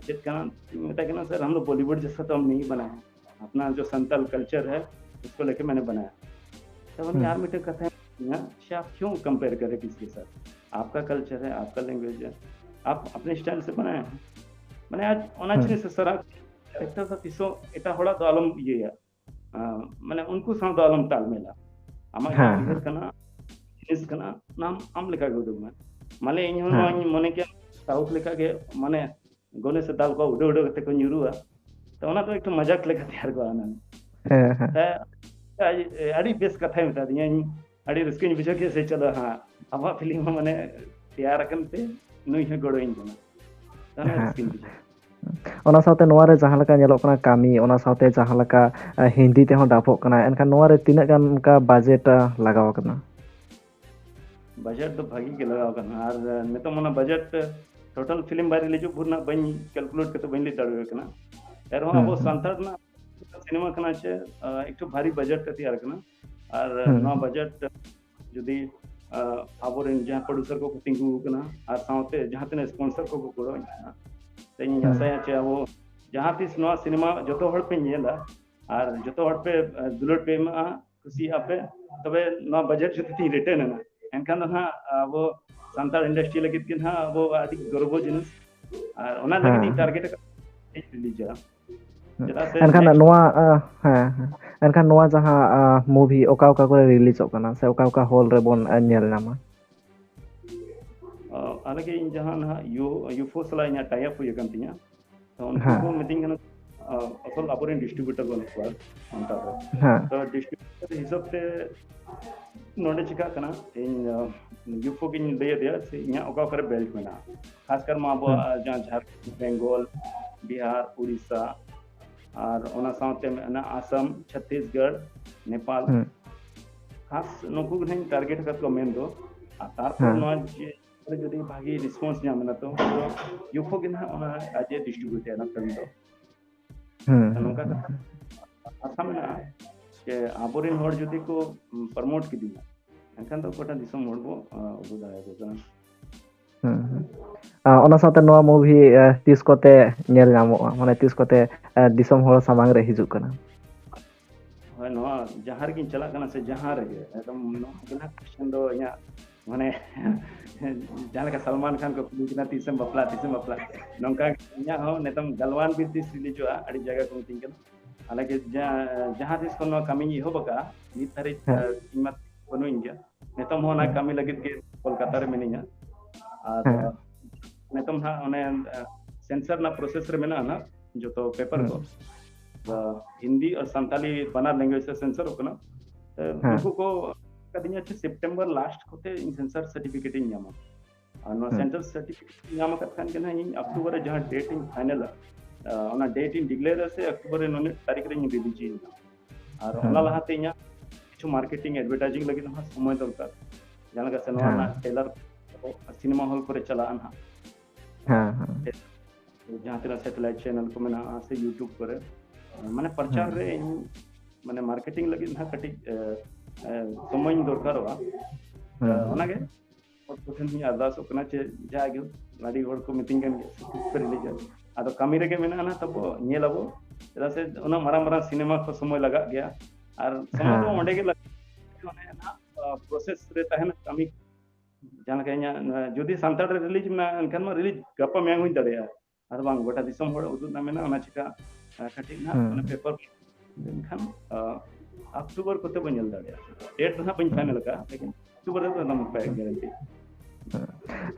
ᱪᱮᱫ ᱠᱟᱱᱟ, ᱢᱮᱛᱟᱭ ᱠᱟᱱᱟ, "ᱥᱟᱨ, ᱦᱟᱢ ᱞᱳᱜ ᱵᱚᱞᱤᱣᱩᱰ ᱡᱮᱥᱟ ᱛᱚ ᱦᱟᱢ ᱱᱟᱦᱤᱸ ᱵᱟᱱᱟᱭᱮ ᱦᱮᱸ, ᱟᱯᱱᱟ ᱡᱳ ᱥᱟᱱᱛᱟᱲ ᱠᱟᱞᱪᱟᱨ ᱦᱮ, ᱩᱥᱠᱳ ᱞᱮᱠᱮ ᱢᱮᱱᱮ ᱵᱟᱱᱟᱭᱟ ᱦᱮ।" ᱛᱚ ᱩᱱᱤ ᱦᱩᱸ᱾ ᱟᱨ ᱢᱤᱫᱴᱮᱱ ᱠᱟᱛᱷᱟ ᱦᱮᱸ, ᱥᱮ ᱟᱯ ᱠᱤᱭᱩ ᱠᱚᱢᱯᱮᱭᱟᱨ ᱠᱟᱨᱮ ᱠᱤᱥᱤ ᱠᱮ ᱥᱟᱛᱷ? ᱟᱯᱠᱟ ᱠᱟᱞᱪᱟᱨ ᱦᱮ, ᱟᱯᱠᱟ ᱞᱮᱝᱜᱩᱭᱮᱡ ᱦᱮ, ᱟᱯ ᱟᱯᱱᱮ ᱥᱴᱟᱭᱤᱞ ᱥᱮ ᱵᱟᱱᱟᱭᱟ ᱦᱮ᱾ ᱢᱟᱱᱮ ᱟᱡ ᱚᱱᱟ ᱦᱮᱸ᱾ ᱪᱤᱱᱤᱥ ᱥᱟᱨᱟ ᱮᱠᱴᱟ ᱥᱟ ᱛᱤᱥᱚ ᱮᱴᱟ ᱦᱚᱲᱟᱜ ᱫᱚ ᱟᱞᱚᱢ ᱤᱭᱟᱹᱭᱟ᱾ ᱟᱸ, ᱢᱟᱱᱮ ᱩᱱᱠᱩ ᱥᱟᱶ ᱫᱚ ᱟᱞᱚᱢ ᱛᱟᱞᱢᱮᱞᱟ᱾ ᱟᱢᱟᱜ ᱡᱟᱦᱟᱸ ᱦᱮᱸ, ᱩᱭᱦᱟᱹᱨ ᱦᱮᱸ᱾ ᱠᱟᱱᱟ, ᱡᱤᱱᱤᱥ ᱠᱟᱱᱟ, ᱚᱱᱟ ᱟᱢ, ᱟᱢ ᱞᱮᱠᱟ ᱜᱮ ᱩᱫᱩᱜ ᱢᱮ᱾ ᱢᱟᱱᱮ ᱤᱧ ᱦᱚᱸ ᱦᱮᱸ᱾ ᱱᱚᱣᱟᱧ ᱢᱚᱱᱮ ᱠᱮᱭᱟ, ᱥᱟᱣᱩᱛᱷ ᱞᱮᱠᱟ ᱜᱮ, ᱢᱟᱱᱮ ᱜᱚᱱᱮᱥ ᱫᱟᱞ ᱠᱚ ᱩᱰᱟᱹᱣ ᱩᱰᱟᱹᱣ ᱠᱟᱛᱮ ᱠᱚ ᱧᱩᱨᱩᱜᱼᱟ᱾ ᱛᱚ ᱚᱱᱟ ᱫᱚ ᱮᱠᱴᱩ ᱢᱟᱡᱟᱠ ᱞᱮᱠᱟ ᱛᱮᱭᱟᱨ ᱠᱚᱜᱼᱟ ᱚᱱᱟ᱾ ᱦᱮᱸ, ᱦᱮᱸ᱾ ᱦᱮᱸ, ᱟᱹᱰᱤ, ᱟᱹᱰᱤ ᱵᱮᱥ ᱠᱟᱛᱷᱟᱭ ᱢᱮᱛᱟ ᱫᱤᱧᱟ᱾ ᱤᱧ ᱟᱹᱰᱤ ᱨᱟᱹᱥᱠᱟᱹᱧ ᱵᱩᱡᱷᱟᱹᱣ ᱠᱮᱫᱟ ᱥᱮ, ᱪᱚᱞᱚ ᱦᱟᱸᱜ ᱟᱵᱚᱣᱟᱜ ᱯᱷᱤᱞᱢ ᱦᱚᱸ ᱢᱟᱱᱮ ᱛᱮᱭᱟᱨ ᱟᱠᱟᱱ ᱛᱮ ᱱᱩᱭ ᱦᱚᱸ ᱜᱚᱲᱚᱣᱟᱹᱧ ᱠᱟᱱᱟ᱾ ᱛᱟᱦᱞᱮ ᱦᱮᱸ᱾ ᱨᱟᱹᱥᱠᱟᱹᱧ ᱵᱩᱡᱷᱟᱹᱣ᱾ ᱚᱱᱟ ᱥᱟᱶᱛᱮ ᱱᱚᱣᱟ ᱨᱮ ᱡᱟᱦᱟᱸ ᱞᱮᱠᱟ ᱧᱮᱞᱚᱜ ᱠᱟᱱᱟ ᱠᱟᱹᱢᱤ, ᱚᱱᱟ ᱥᱟᱶᱛᱮ ᱡᱟᱦᱟᱸ ᱞᱮᱠᱟ, ᱮ, ᱦᱤᱱᱫᱤ ᱛᱮᱦᱚᱸ ᱰᱟᱵᱚᱜ ᱠᱟᱱᱟ, ᱮᱱᱠᱷᱟᱱ ᱱᱚᱣᱟ ᱨᱮ ᱛᱤᱱᱟᱹᱜ ᱜᱟᱱ ᱚᱱᱠᱟ ᱵᱟᱡᱮᱴ, ᱮ, ᱞᱟᱜᱟᱣ ᱟᱠᱟᱱᱟ? ᱵᱟᱡᱮᱴ ᱫᱚ ᱵᱷᱟᱹᱜᱤ ᱜᱮ ᱞᱟᱜᱟᱣ ᱟᱠᱟᱱᱟ, ᱟᱨ, ᱮ, ᱱᱤᱛᱚᱜ ᱚᱱᱟ ᱵᱟᱡᱮᱴ, ᱮ, ᱴᱳᱴᱟᱞ ᱯᱷᱤᱞᱢ ᱵᱟᱭ ᱨᱤᱞᱤᱡᱚᱜ ᱵᱷᱳᱨ ᱨᱮᱱᱟᱜ ᱵᱟᱹᱧ ᱠᱮᱞᱠᱩᱞᱮᱴ ᱠᱟᱛᱮ ᱵᱟᱹᱧ ᱞᱟᱹᱭ ᱫᱟᱲᱮᱭᱟᱜ ᱠᱟᱱᱟ᱾ ᱮᱱ ᱨᱮᱦᱚᱸ ᱦᱩᱸ, ᱟᱵᱚ ᱦᱩᱸ᱾ ᱥᱟᱱᱛᱟᱲ ᱨᱮᱱᱟᱜ ᱥᱤᱱᱮᱢᱟ ᱠᱟᱱᱟ ᱪᱮ, ᱮ, ᱮᱠᱴᱩ ᱵᱷᱟᱨᱤ ᱵᱟᱡᱮᱴ ᱛᱮ ᱛᱮᱭᱟᱨ ᱠᱟᱱᱟ, ᱟᱨ ᱦᱩᱸ, ᱱᱚᱣᱟ ᱦᱩᱸ᱾ ᱵᱟᱡᱮᱴ ᱡᱩᱫᱤ, ᱟ, ᱟᱵᱚᱨᱮᱱ ᱡᱟᱦᱟᱸ ᱯᱨᱚᱰᱭᱩᱥᱟᱨ ᱠᱚᱠᱚ ᱛᱤᱸᱜᱩ ᱟᱠᱟᱱᱟ ᱟᱨ ᱥᱟᱶᱛᱮ ᱡᱟᱦᱟᱸ ᱛᱤᱱᱟᱹᱜ ᱥᱯᱚᱱᱥᱚᱨ ᱠᱚᱠᱚ ᱜᱚᱲᱚ ᱟᱹᱧ ᱠᱟᱱᱟ, ᱛᱚ ᱤᱧ ᱦᱩᱸ᱾ ᱟᱥᱟᱭᱟ ᱡᱮ ᱟᱵᱚ ᱡᱟᱦᱟᱸ ᱛᱤᱥ ᱱᱚᱣᱟ ᱥᱤᱱᱮᱢᱟ ᱡᱚᱛᱚ ᱦᱚᱲ ᱯᱮ ᱧᱮᱞᱟ ᱟᱨ ᱡᱚᱛᱚ ᱦᱚᱲ ᱯᱮ, ᱟ, ᱫᱩᱞᱟᱹᱲ ᱯᱮ ᱮᱢᱟᱜᱼᱟ, ᱠᱩᱥᱤᱭᱟᱜᱼᱟ ᱯᱮ, ᱛᱚᱵᱮ ᱱᱚᱣᱟ ᱵᱟᱡᱮᱴ ᱡᱩᱫᱤ ᱛᱤᱧ ᱨᱤᱴᱟᱨᱱ ᱮᱱᱟ, ᱮᱱᱠᱷᱟᱱ ᱫᱚ ᱱᱟᱦᱟᱜ ᱟᱵᱚ ᱥᱟᱱᱛᱟᱲ ᱤᱱᱰᱟᱥᱴᱨᱤ ᱞᱟᱹᱜᱤᱫ ᱜᱮ ᱱᱟᱦᱟᱜ ᱟᱵᱚ ᱟᱹᱰᱤ ᱜᱚᱨᱵᱚ ᱡᱤᱱᱤᱥ᱾ ᱟᱨ ᱚᱱᱟ ᱞᱟᱹᱜᱤᱫ ᱦᱮᱸ, ᱤᱧ ᱦᱮᱸ᱾ ᱴᱟᱨᱜᱮᱴ ᱟᱠᱟᱫ ᱤᱧ ᱨᱤᱞᱤᱡᱟ᱾ ᱦᱩᱸ᱾ ᱪᱮᱫᱟᱜ ᱥᱮ ᱮᱱᱠᱷᱟᱱ next ᱱᱚᱣᱟ, ᱟ, ᱦᱮᱸ, ᱦᱮᱸ᱾ ᱮᱱᱠᱷᱟᱱ ᱱᱚᱣᱟ ᱡᱟᱦᱟᱸ, ᱟ, movie ᱚᱠᱟ ᱚᱠᱟ ᱠᱚᱨᱮ ᱨᱤᱞᱤᱡᱚᱜ ᱠᱟᱱᱟ ᱥᱮ ᱚᱠᱟ ᱚᱠᱟ ᱦᱚᱞ ᱨᱮᱵᱚᱱ, ᱟ, ᱧᱮᱞ ᱧᱟᱢᱟ? ᱚ, ᱟᱞᱮ ᱜᱮ ᱤᱧ ᱡᱟᱦᱟᱸ ᱱᱟᱦᱟᱜ ᱭᱩ-, ᱭᱩᱯᱷᱳ ᱥᱟᱞᱟᱜ ᱤᱧᱟᱹᱜ tie up ᱦᱩᱭ ᱟᱠᱟᱱ ᱛᱤᱧᱟ᱾ ᱛᱚ ᱩᱱᱠᱩ ᱠᱚ ᱦᱮᱸ᱾ ᱢᱤᱛᱟᱹᱧ ᱠᱟᱱᱟ, ᱟ, ᱟᱥᱚᱞ ᱟᱵᱚᱨᱮᱱ distributor ᱵᱟᱹᱱᱩᱜ ᱠᱚᱣᱟ ᱚᱱᱠᱟ ᱫᱚ᱾ ᱦᱮᱸ᱾ ᱛᱚ distributor ᱦᱤᱥᱟᱹᱵ ᱛᱮ ᱱᱚᱰᱮ ᱪᱤᱠᱟᱹᱜ ᱠᱟᱱᱟ, ᱤᱧ, ᱟ, ᱭᱩᱯᱷᱳ ᱜᱤᱧ ᱞᱟᱹᱭ ᱟᱫᱮᱭᱟ ᱥᱮ ᱤᱧᱟᱹᱜ ᱚᱠᱟ ᱚᱠᱟᱨᱮ belt ᱢᱮᱱᱟᱜᱼᱟ᱾ ᱠᱷᱟᱥ ᱠᱟᱨ ᱢᱟ ᱟᱵᱚᱣᱟᱜ, ᱦᱩᱸ᱾ ᱟ, ᱡᱟᱦᱟᱸ ᱡᱷᱟᱲᱠᱷᱚᱸᱰ, ᱵᱮᱝᱜᱚᱞ, ᱵᱤᱦᱟᱨ, ᱩᱲᱤᱥᱥᱟ, ᱟᱨ ᱚᱱᱟ ᱥᱟᱶᱛᱮ ᱢᱮᱱᱟᱜᱼᱟ ᱟᱥᱟᱢ, ᱪᱷᱚᱛᱤᱥᱜᱚᱲ, ᱱᱮᱯᱟᱞ᱾ ᱦᱩᱸ᱾ ᱠᱷᱟᱥ ᱱᱩᱠᱩ ᱜᱮ ᱱᱟᱦᱟᱜ ᱤᱧ target ᱟᱠᱟᱫ ᱠᱚᱣᱟ ᱢᱮᱱ ᱫᱚ᱾ ᱟᱨ ᱛᱟᱨᱯᱚᱨ ᱦᱮᱸ᱾ ᱱᱚᱣᱟ ᱡᱮ ᱡᱩᱫᱤ ᱵᱷᱟᱜᱤ response ᱧᱟᱢ ᱮᱱᱟ ᱛᱚ, ᱩᱱ ᱫᱚ ᱭᱩᱯᱷᱳ ᱜᱮ ᱱᱟᱦᱟᱜ ᱚᱱᱟ ᱟᱡ ᱮ distribute ᱮᱫᱟ ᱚᱱᱟ film ᱫᱚ᱾ ᱦᱩᱸ, ᱟᱨ ᱦᱩᱸ, ᱱᱚᱝᱠᱟ ᱦᱩᱸ, ᱠᱟᱛᱷᱟ ᱦᱩᱸ᱾ ᱟᱥᱟ ᱢᱮᱱᱟᱜᱼᱟ ᱡᱮ ᱟᱵᱚᱨᱮᱱ ᱦᱚᱲ ᱡᱩᱫᱤ ᱠᱚ, ᱩᱢ, promote ᱠᱤᱫᱤᱧᱟ, ᱮᱱᱠᱷᱟᱱ ᱫᱚ ᱜᱚᱴᱟ ᱫᱤᱥᱚᱢ ᱦᱚᱲ ᱵᱚ, ᱟ, ᱩᱫᱩᱜ ᱫᱟᱲᱮᱭᱟᱠᱚ ᱠᱟᱱᱟ᱾ ᱦᱩᱸ, ᱦᱩᱸ᱾ ᱟ, ᱚᱱᱟ ᱥᱟᱶᱛᱮ ᱱᱚᱣᱟ movie, ᱟ, ᱛᱤᱥ ᱠᱚᱛᱮ ᱧᱮᱞ ᱧᱟᱢᱚᱜᱼᱟ? ᱢᱟᱱᱮ ᱛᱤᱥ ᱠᱚᱛᱮ, ᱟ, ᱫᱤᱥᱚᱢ ᱦᱚᱲ ᱥᱟᱢᱟᱝ ᱨᱮ ᱦᱤᱡᱩᱜ ᱠᱟᱱᱟ? ᱦᱳᱭ, ᱱᱚᱣᱟ ᱡᱟᱦᱟᱸ ᱨᱮᱜᱤᱧ ᱪᱟᱞᱟᱜ ᱠᱟᱱᱟ ᱥᱮ ᱡᱟᱦᱟᱸ ᱨᱮᱜᱮ, ᱮᱠᱫᱚᱢ ᱱᱚᱣᱟ ᱜᱮ ᱱᱟᱦᱟᱜ question ᱫᱚ ᱤᱧᱟᱹᱜ, ᱢᱟᱱᱮ ᱡᱟᱦᱟᱸ ᱞᱮᱠᱟ ᱥᱟᱞᱢᱟᱱ ᱠᱷᱟᱱ ᱠᱚ ᱠᱩᱞᱤ ᱠᱟᱱᱟ, "ᱛᱤᱥᱮᱢ ᱵᱟᱯᱞᱟᱜᱼᱟ, ᱛᱤᱥᱮᱢ ᱵᱟᱯᱞᱟᱜᱼᱟ?" ᱱᱚᱝᱠᱟ ᱜᱮ ᱤᱧᱟᱹᱜ ᱦᱚᱸ ᱱᱤᱛᱚᱝ ᱜᱟᱞᱣᱟᱱ ᱵᱤᱨ ᱛᱤᱥ releaseᱚᱜᱼᱟ, ᱟᱹᱰᱤ ᱡᱟᱭᱜᱟ ᱠᱚ ᱢᱤᱛᱟᱹᱧ ᱠᱟᱱᱟ᱾ ᱟᱞᱮ ᱜᱮ ᱡᱟ-, ᱡᱟᱦᱟᱸ ᱛᱤᱥ ᱠᱷᱚᱱ ᱱᱚᱣᱟ ᱠᱟᱹᱢᱤᱧ ᱮᱦᱚᱵ ᱟᱠᱟᱫᱼᱟ, ᱱᱤᱛ ᱫᱷᱟᱹᱨᱤᱡ, ᱦᱮᱸ᱾ ᱤᱧ ᱢᱟ ᱵᱟᱹᱱᱩᱧ ᱜᱮᱭᱟ᱾ ᱱᱤᱛᱚᱝ ᱦᱚᱸ ᱚᱱᱟ ᱦᱮᱸ᱾ ᱠᱟᱹᱢᱤ ᱞᱟᱹᱜᱤᱫ ᱜᱮ ᱠᱳᱞᱠᱟᱛᱟ ᱨᱮ ᱢᱤᱱᱟᱹᱧᱟ᱾ ᱟᱨ ᱦᱮᱸ᱾ ᱱᱤᱛᱚᱝ ᱦᱟᱸᱜ ᱚᱱᱮ, ᱮ, censor ᱨᱮᱱᱟᱜ process ᱨᱮ ᱢᱮᱱᱟᱜᱼᱟ ᱱᱟᱜ ᱡᱚᱛᱚ paper ᱠᱚ᱾ ᱦᱮᱸ᱾ ᱟᱫᱚ ᱦᱤᱱᱫᱤ ᱟᱨ ᱥᱟᱱᱛᱟᱞᱤ ᱵᱟᱱᱟᱨ language ᱛᱮ censorᱚᱜ ᱠᱟᱱᱟ᱾ ᱮ, ᱦᱮᱸ᱾ ᱩᱱᱠᱩ ᱠᱚ ᱠᱟᱫᱤᱧᱟ ᱪᱮ September last ᱠᱚᱛᱮ ᱤᱧ censor certificate ᱤᱧ ᱧᱟᱢᱟ᱾ ᱟᱨ ᱱᱚᱣᱟ ᱦᱮᱸ᱾ Censor certificate ᱧᱟᱢ ᱟᱠᱟᱫ ᱠᱷᱟᱱ ᱜᱮ ᱱᱟᱦᱟᱜ ᱤᱧ October ᱨᱮ ᱡᱟᱦᱟᱸ date ᱤᱧ finalᱟ, ᱟ, ᱚᱱᱟ date ᱤᱧ declareᱟ ᱥᱮ October ᱨᱮ ᱱᱩᱱᱟᱹᱜ ᱛᱟᱹᱨᱤᱠᱷ ᱨᱮᱧ releaseᱤᱧ ᱱᱟᱦᱟᱜ᱾ ᱟᱨ ᱦᱮᱸ᱾ ᱚᱱᱟ ᱞᱟᱦᱟᱛᱮ ᱤᱧᱟᱹᱜ ᱠᱤᱪᱷᱩ marketing, advertising ᱞᱟᱹᱜᱤᱫ ᱦᱚᱸ ᱥᱚᱢᱚᱭ ᱫᱚᱨᱠᱟᱨ᱾ ᱡᱟᱦᱟᱸ ᱞᱮᱠᱟ ᱥᱮ ᱱᱚᱣᱟ ᱦᱮᱸ᱾ ᱨᱮᱱᱟᱜ trailer ᱥᱤᱱᱮᱢᱟ hall ᱠᱚᱨᱮ ᱪᱟᱞᱟᱜᱼᱟ ᱱᱟᱦᱟᱜ᱾ ᱦᱮᱸ, ᱦᱮᱸ᱾ ᱡᱟᱦᱟᱸ ᱛᱤᱱᱟᱹᱜ satellite channel ᱠᱚ ᱢᱮᱱᱟᱜᱼᱟ ᱥᱮ YouTube ᱠᱚᱨᱮ, ᱢᱟᱱᱮ ᱯᱨᱚᱪᱟᱨ ᱦᱮᱸ᱾ ᱨᱮ ᱤᱧ, ᱢᱟᱱᱮ marketing ᱞᱟᱹᱜᱤᱫ ᱱᱟᱦᱟᱜ ᱠᱟᱹᱴᱤᱡ, ᱮ, ᱮ, ᱥᱚᱢᱚᱭᱤᱧ ᱫᱚᱨᱠᱟᱨᱚᱜᱼᱟ᱾ ᱦᱮᱸ᱾ ᱚᱱᱟᱜᱮ ᱦᱚᱲ ᱠᱚᱴᱷᱮᱱ ᱤᱧ ᱟᱨᱫᱟᱥᱚᱜ ᱠᱟᱱᱟ ᱡᱮ ᱡᱟᱜᱮ ᱟᱹᱰᱤ ᱦᱚᱲ ᱠᱚ ᱢᱤᱛᱟᱹᱧ ᱠᱟᱱ ᱜᱮᱭᱟ, "ᱥᱩᱠᱨᱤ ᱠᱚᱯᱮ releaseᱟ?" ᱟᱫᱚ ᱠᱟᱹᱢᱤ ᱨᱮᱜᱮ ᱢᱮᱱᱟᱜᱼᱟ ᱱᱟᱦᱟᱜ, ᱛᱟᱵᱚ ᱧᱮᱞ ᱟᱵᱚ, ᱪᱮᱫᱟᱜ ᱥᱮ ᱩᱱᱟᱹᱜ ᱢᱟᱨᱟᱝ ᱢᱟᱨᱟᱝ ᱥᱤᱱᱮᱢᱟ ᱠᱚ ᱥᱚᱢᱚᱭ ᱞᱟᱜᱟᱜ ᱜᱮᱭᱟ, ᱟᱨ ᱥᱚᱢᱚᱭ ᱫᱚ ᱦᱮᱸ᱾ ᱚᱸᱰᱮ ᱜᱮ ᱞᱟᱜᱟᱜᱼᱟ, ᱚᱱᱮ ᱱᱟᱦᱟᱜ, ᱟ, process ᱨᱮ ᱛᱟᱦᱮᱱᱟ ᱠᱟᱹᱢᱤ᱾ ᱡᱟᱦᱟᱸ ᱞᱮᱠᱟ ᱤᱧᱟᱹᱜ, ᱱᱚᱣᱟ ᱡᱩᱫᱤ ᱥᱟᱱᱛᱟᱲ ᱨᱮ release ᱢᱮᱱᱟᱜᱼᱟ, ᱮᱱᱠᱷᱟᱱ ᱢᱟ release ᱜᱟᱯᱟ ᱢᱮᱭᱟᱝ ᱦᱩᱭ ᱫᱟᱲᱮᱭᱟᱜᱼᱟ᱾ ᱟᱫᱚ ᱵᱟᱝ, ᱜᱚᱴᱟ ᱫᱤᱥᱚᱢ ᱦᱚᱲ ᱩᱫᱩᱜ ᱨᱮᱱᱟᱜ ᱢᱮᱱᱟᱜᱼᱟ, ᱚᱱᱟ ᱪᱤᱠᱟ, ᱟ, ᱠᱟᱹᱴᱤᱡ ᱱᱟᱦᱟᱜ ᱦᱩᱸ᱾ ᱚᱱᱟ paper ᱞᱮᱱᱠᱷᱟᱱ, ᱟ, October ᱠᱚᱛᱮ ᱵᱚᱱ ᱧᱮᱞ ᱫᱟᱲᱮᱭᱟᱜᱼᱟ᱾ Date ᱫᱚ ᱱᱟᱦᱟᱜ ᱵᱟᱹᱧ ᱦᱩᱸ᱾ Final ᱟᱠᱟᱫᱼᱟ, ᱞᱮᱠᱤᱱ October ᱨᱮᱫᱚ ᱮᱠᱫᱚᱢ ᱯᱮ ᱦᱩᱸ᱾ Guarantee᱾ ᱦᱩᱸ᱾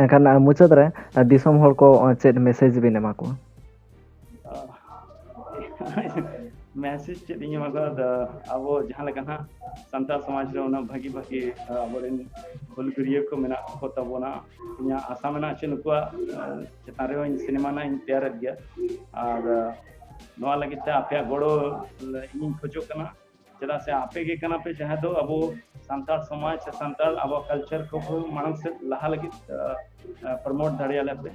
ᱮᱱᱠᱷᱟᱱ, ᱟ, ᱢᱩᱪᱟᱹᱫ ᱨᱮ, ᱟ, ᱫᱤᱥᱚᱢ ᱦᱚᱲ ᱠᱚ, ᱟ, ᱪᱮᱫ message ᱵᱤᱱ ᱮᱢᱟ ᱠᱚᱣᱟ? ᱟ, message ᱪᱮᱫ ᱤᱧ ᱮᱢᱟ ᱠᱚᱣᱟ? ᱟᱫᱚ ᱟᱵᱚ ᱡᱟᱦᱟᱸ ᱞᱮᱠᱟ ᱱᱟᱦᱟᱜ ᱥᱟᱱᱛᱟᱲ ᱥᱚᱢᱟᱡᱽ ᱨᱮ ᱩᱱᱟᱹᱜ ᱵᱷᱟᱹᱜᱤ ᱵᱷᱟᱹᱜᱤ, ᱟ, ᱟᱵᱚᱨᱮᱱ ᱦᱩᱞᱜᱟᱹᱨᱭᱟᱹ ᱠᱚ ᱢᱮᱱᱟᱜ ᱠᱚ ᱛᱟᱵᱚᱱᱟ, ᱤᱧᱟᱹᱜ ᱟᱥᱟ ᱢᱮᱱᱟᱜᱼᱟ ᱪᱮ ᱱᱩᱠᱩᱣᱟᱜ, ᱟ, ᱪᱮᱛᱟᱱ ᱨᱮᱦᱚᱸ ᱤᱧ ᱥᱤᱱᱮᱢᱟ ᱱᱟᱦᱟᱜ ᱤᱧ ᱛᱮᱭᱟᱨᱮᱫ ᱜᱮᱭᱟ᱾ ᱟᱨ, ᱟ, ᱱᱚᱣᱟ ᱞᱟᱹᱜᱤᱫ ᱛᱮ ᱟᱯᱮᱭᱟᱜ ᱜᱚᱲᱚ ᱤᱧᱤᱧ ᱠᱷᱚᱡᱚᱜ ᱠᱟᱱᱟ, ᱪᱮᱫᱟᱜ ᱥᱮ ᱟᱯᱮ ᱜᱮ ᱠᱟᱱᱟ ᱯᱮ ᱡᱟᱦᱟᱸ ᱫᱚ ᱟᱵᱚ ᱥᱟᱱᱛᱟᱲ ᱥᱚᱢᱟᱡᱽ ᱥᱮ ᱥᱟᱱᱛᱟᱲ ᱟᱵᱚᱣᱟᱜ culture ᱠᱚ ᱢᱟᱲᱟᱝ ᱥᱮᱫ ᱞᱟᱦᱟ ᱞᱟᱹᱜᱤᱫ, ᱟ, ᱟ, promote ᱫᱟᱲᱮᱭᱟᱞᱮ ᱯᱮ᱾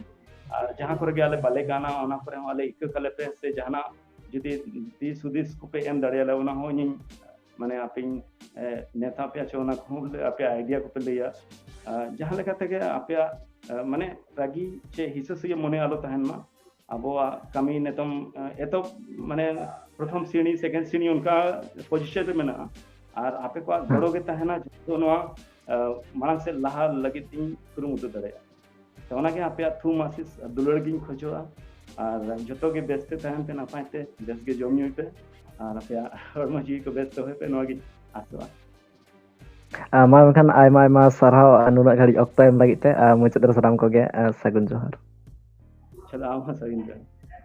ᱟᱨ ᱡᱟᱦᱟᱸ ᱠᱚᱨᱮ ᱜᱮ ᱟᱞᱮ ᱵᱟᱞᱮ ᱜᱟᱱᱟ, ᱚᱱᱟ ᱠᱚᱨᱮ ᱦᱚᱸ ᱟᱞᱮ ᱤᱠᱟᱹ ᱠᱟᱞᱮ ᱯᱮ, ᱥᱮ ᱡᱟᱦᱟᱱᱟᱜ ᱡᱩᱫᱤ ᱫᱤᱥ ᱦᱩᱫᱤᱥ ᱠᱚᱯᱮ ᱮᱢ ᱫᱟᱲᱮᱭᱟᱞᱮ, ᱚᱱᱟ ᱦᱚᱸ ᱤᱧᱤᱧ, ᱢᱟᱱᱮ, ᱟᱯᱮᱧ, ᱮ, ᱱᱮᱣᱛᱟ ᱯᱮᱭᱟ, ᱪᱮ ᱚᱱᱟ ᱠᱚᱦᱚᱸ ᱵᱚᱞᱮ ᱟᱯᱮᱭᱟᱜ idea ᱠᱚᱯᱮ ᱞᱟᱹᱭᱟ᱾ ᱟ, ᱡᱟᱦᱟᱸ ᱞᱮᱠᱟ ᱛᱮᱜᱮ ᱟᱯᱮᱭᱟᱜ, ᱟ, ᱢᱟᱱᱮ, ᱨᱟᱹᱜᱤ ᱪᱮ ᱦᱤᱥᱟᱹ ᱥᱩᱭᱟᱹ ᱢᱚᱱᱮ ᱟᱞᱚ ᱛᱟᱦᱮᱱ ᱢᱟ᱾ ᱟᱵᱚᱣᱟᱜ ᱠᱟᱹᱢᱤ ᱱᱤᱛᱚᱝ, ᱮ, ᱮᱛᱚᱦᱚᱵ, ᱢᱟᱱᱮ, ᱯᱨᱚᱛᱷᱚᱢ ᱥᱨᱮᱬᱤ, ᱥᱮᱠᱮᱱᱰ ᱥᱨᱮᱬᱤ ᱚᱱᱠᱟ ᱯᱚᱡᱤᱥᱚᱱ ᱨᱮ ᱢᱮᱱᱟᱜᱼᱟ᱾ ᱟᱨ ᱟᱯᱮ ᱠᱚᱣᱟᱜ ᱜᱚᱲᱚ ᱜᱮ ᱛᱟᱦᱮᱱᱟ ᱡᱚᱛᱚ ᱱᱚᱣᱟ ᱢᱟᱲᱟᱝ ᱥᱮᱫ ᱞᱟᱦᱟ ᱞᱟᱹᱜᱤᱫ ᱤᱧ ᱠᱩᱨᱩᱢᱩᱴᱩ ᱫᱟᱲᱮᱭᱟᱜᱼᱟ᱾ ᱛᱚ ᱚᱱᱟᱜᱮ ᱟᱯᱮᱭᱟᱜ ᱛᱷᱩᱢ ᱟᱥᱤᱥ ᱫᱩᱞᱟᱹᱲ ᱜᱤᱧ ᱠᱷᱚᱡᱚᱜᱼᱟ᱾ ᱟᱨ ᱡᱚᱛᱚ ᱜᱮ ᱵᱮᱥ ᱛᱮ ᱛᱟᱦᱮᱱ ᱯᱮ, ᱱᱟᱯᱟᱭ ᱛᱮ ᱵᱮᱥ ᱜᱮ ᱡᱚᱢ ᱧᱩᱭ ᱯᱮ, ᱟᱨ ᱟᱯᱮᱭᱟᱜ ᱦᱚᱲᱢᱚ ᱡᱤᱣᱤ ᱠᱚ ᱵᱮᱥ ᱫᱚᱦᱚᱭ ᱯᱮ, ᱱᱚᱣᱟ ᱜᱤᱧ ᱟᱥᱚᱜᱼᱟ᱾ ᱟᱨ ᱢᱟ ᱢᱮᱱᱠᱷᱟᱱ ᱟᱭᱢᱟ ᱟᱭᱢᱟ ᱥᱟᱨᱦᱟᱣ ᱟᱨ ᱱᱩᱱᱟᱹᱜ ᱜᱷᱟᱹᱲᱤᱡ ᱚᱠᱛᱚ ᱮᱢ ᱞᱟᱹᱜᱤᱫ ᱛᱮ᱾ ᱟᱨ ᱢᱩᱪᱟᱹᱫ ᱨᱮ ᱥᱟᱱᱟᱢ ᱠᱚᱜᱮ ᱥᱟᱹᱜᱩᱱ ᱡᱚᱦᱟᱨ᱾ ᱟᱪᱪᱷᱟ, ᱟᱢ ᱦᱚᱸ ᱥᱟᱹᱜᱩᱱ ᱡᱚᱦᱟᱨ᱾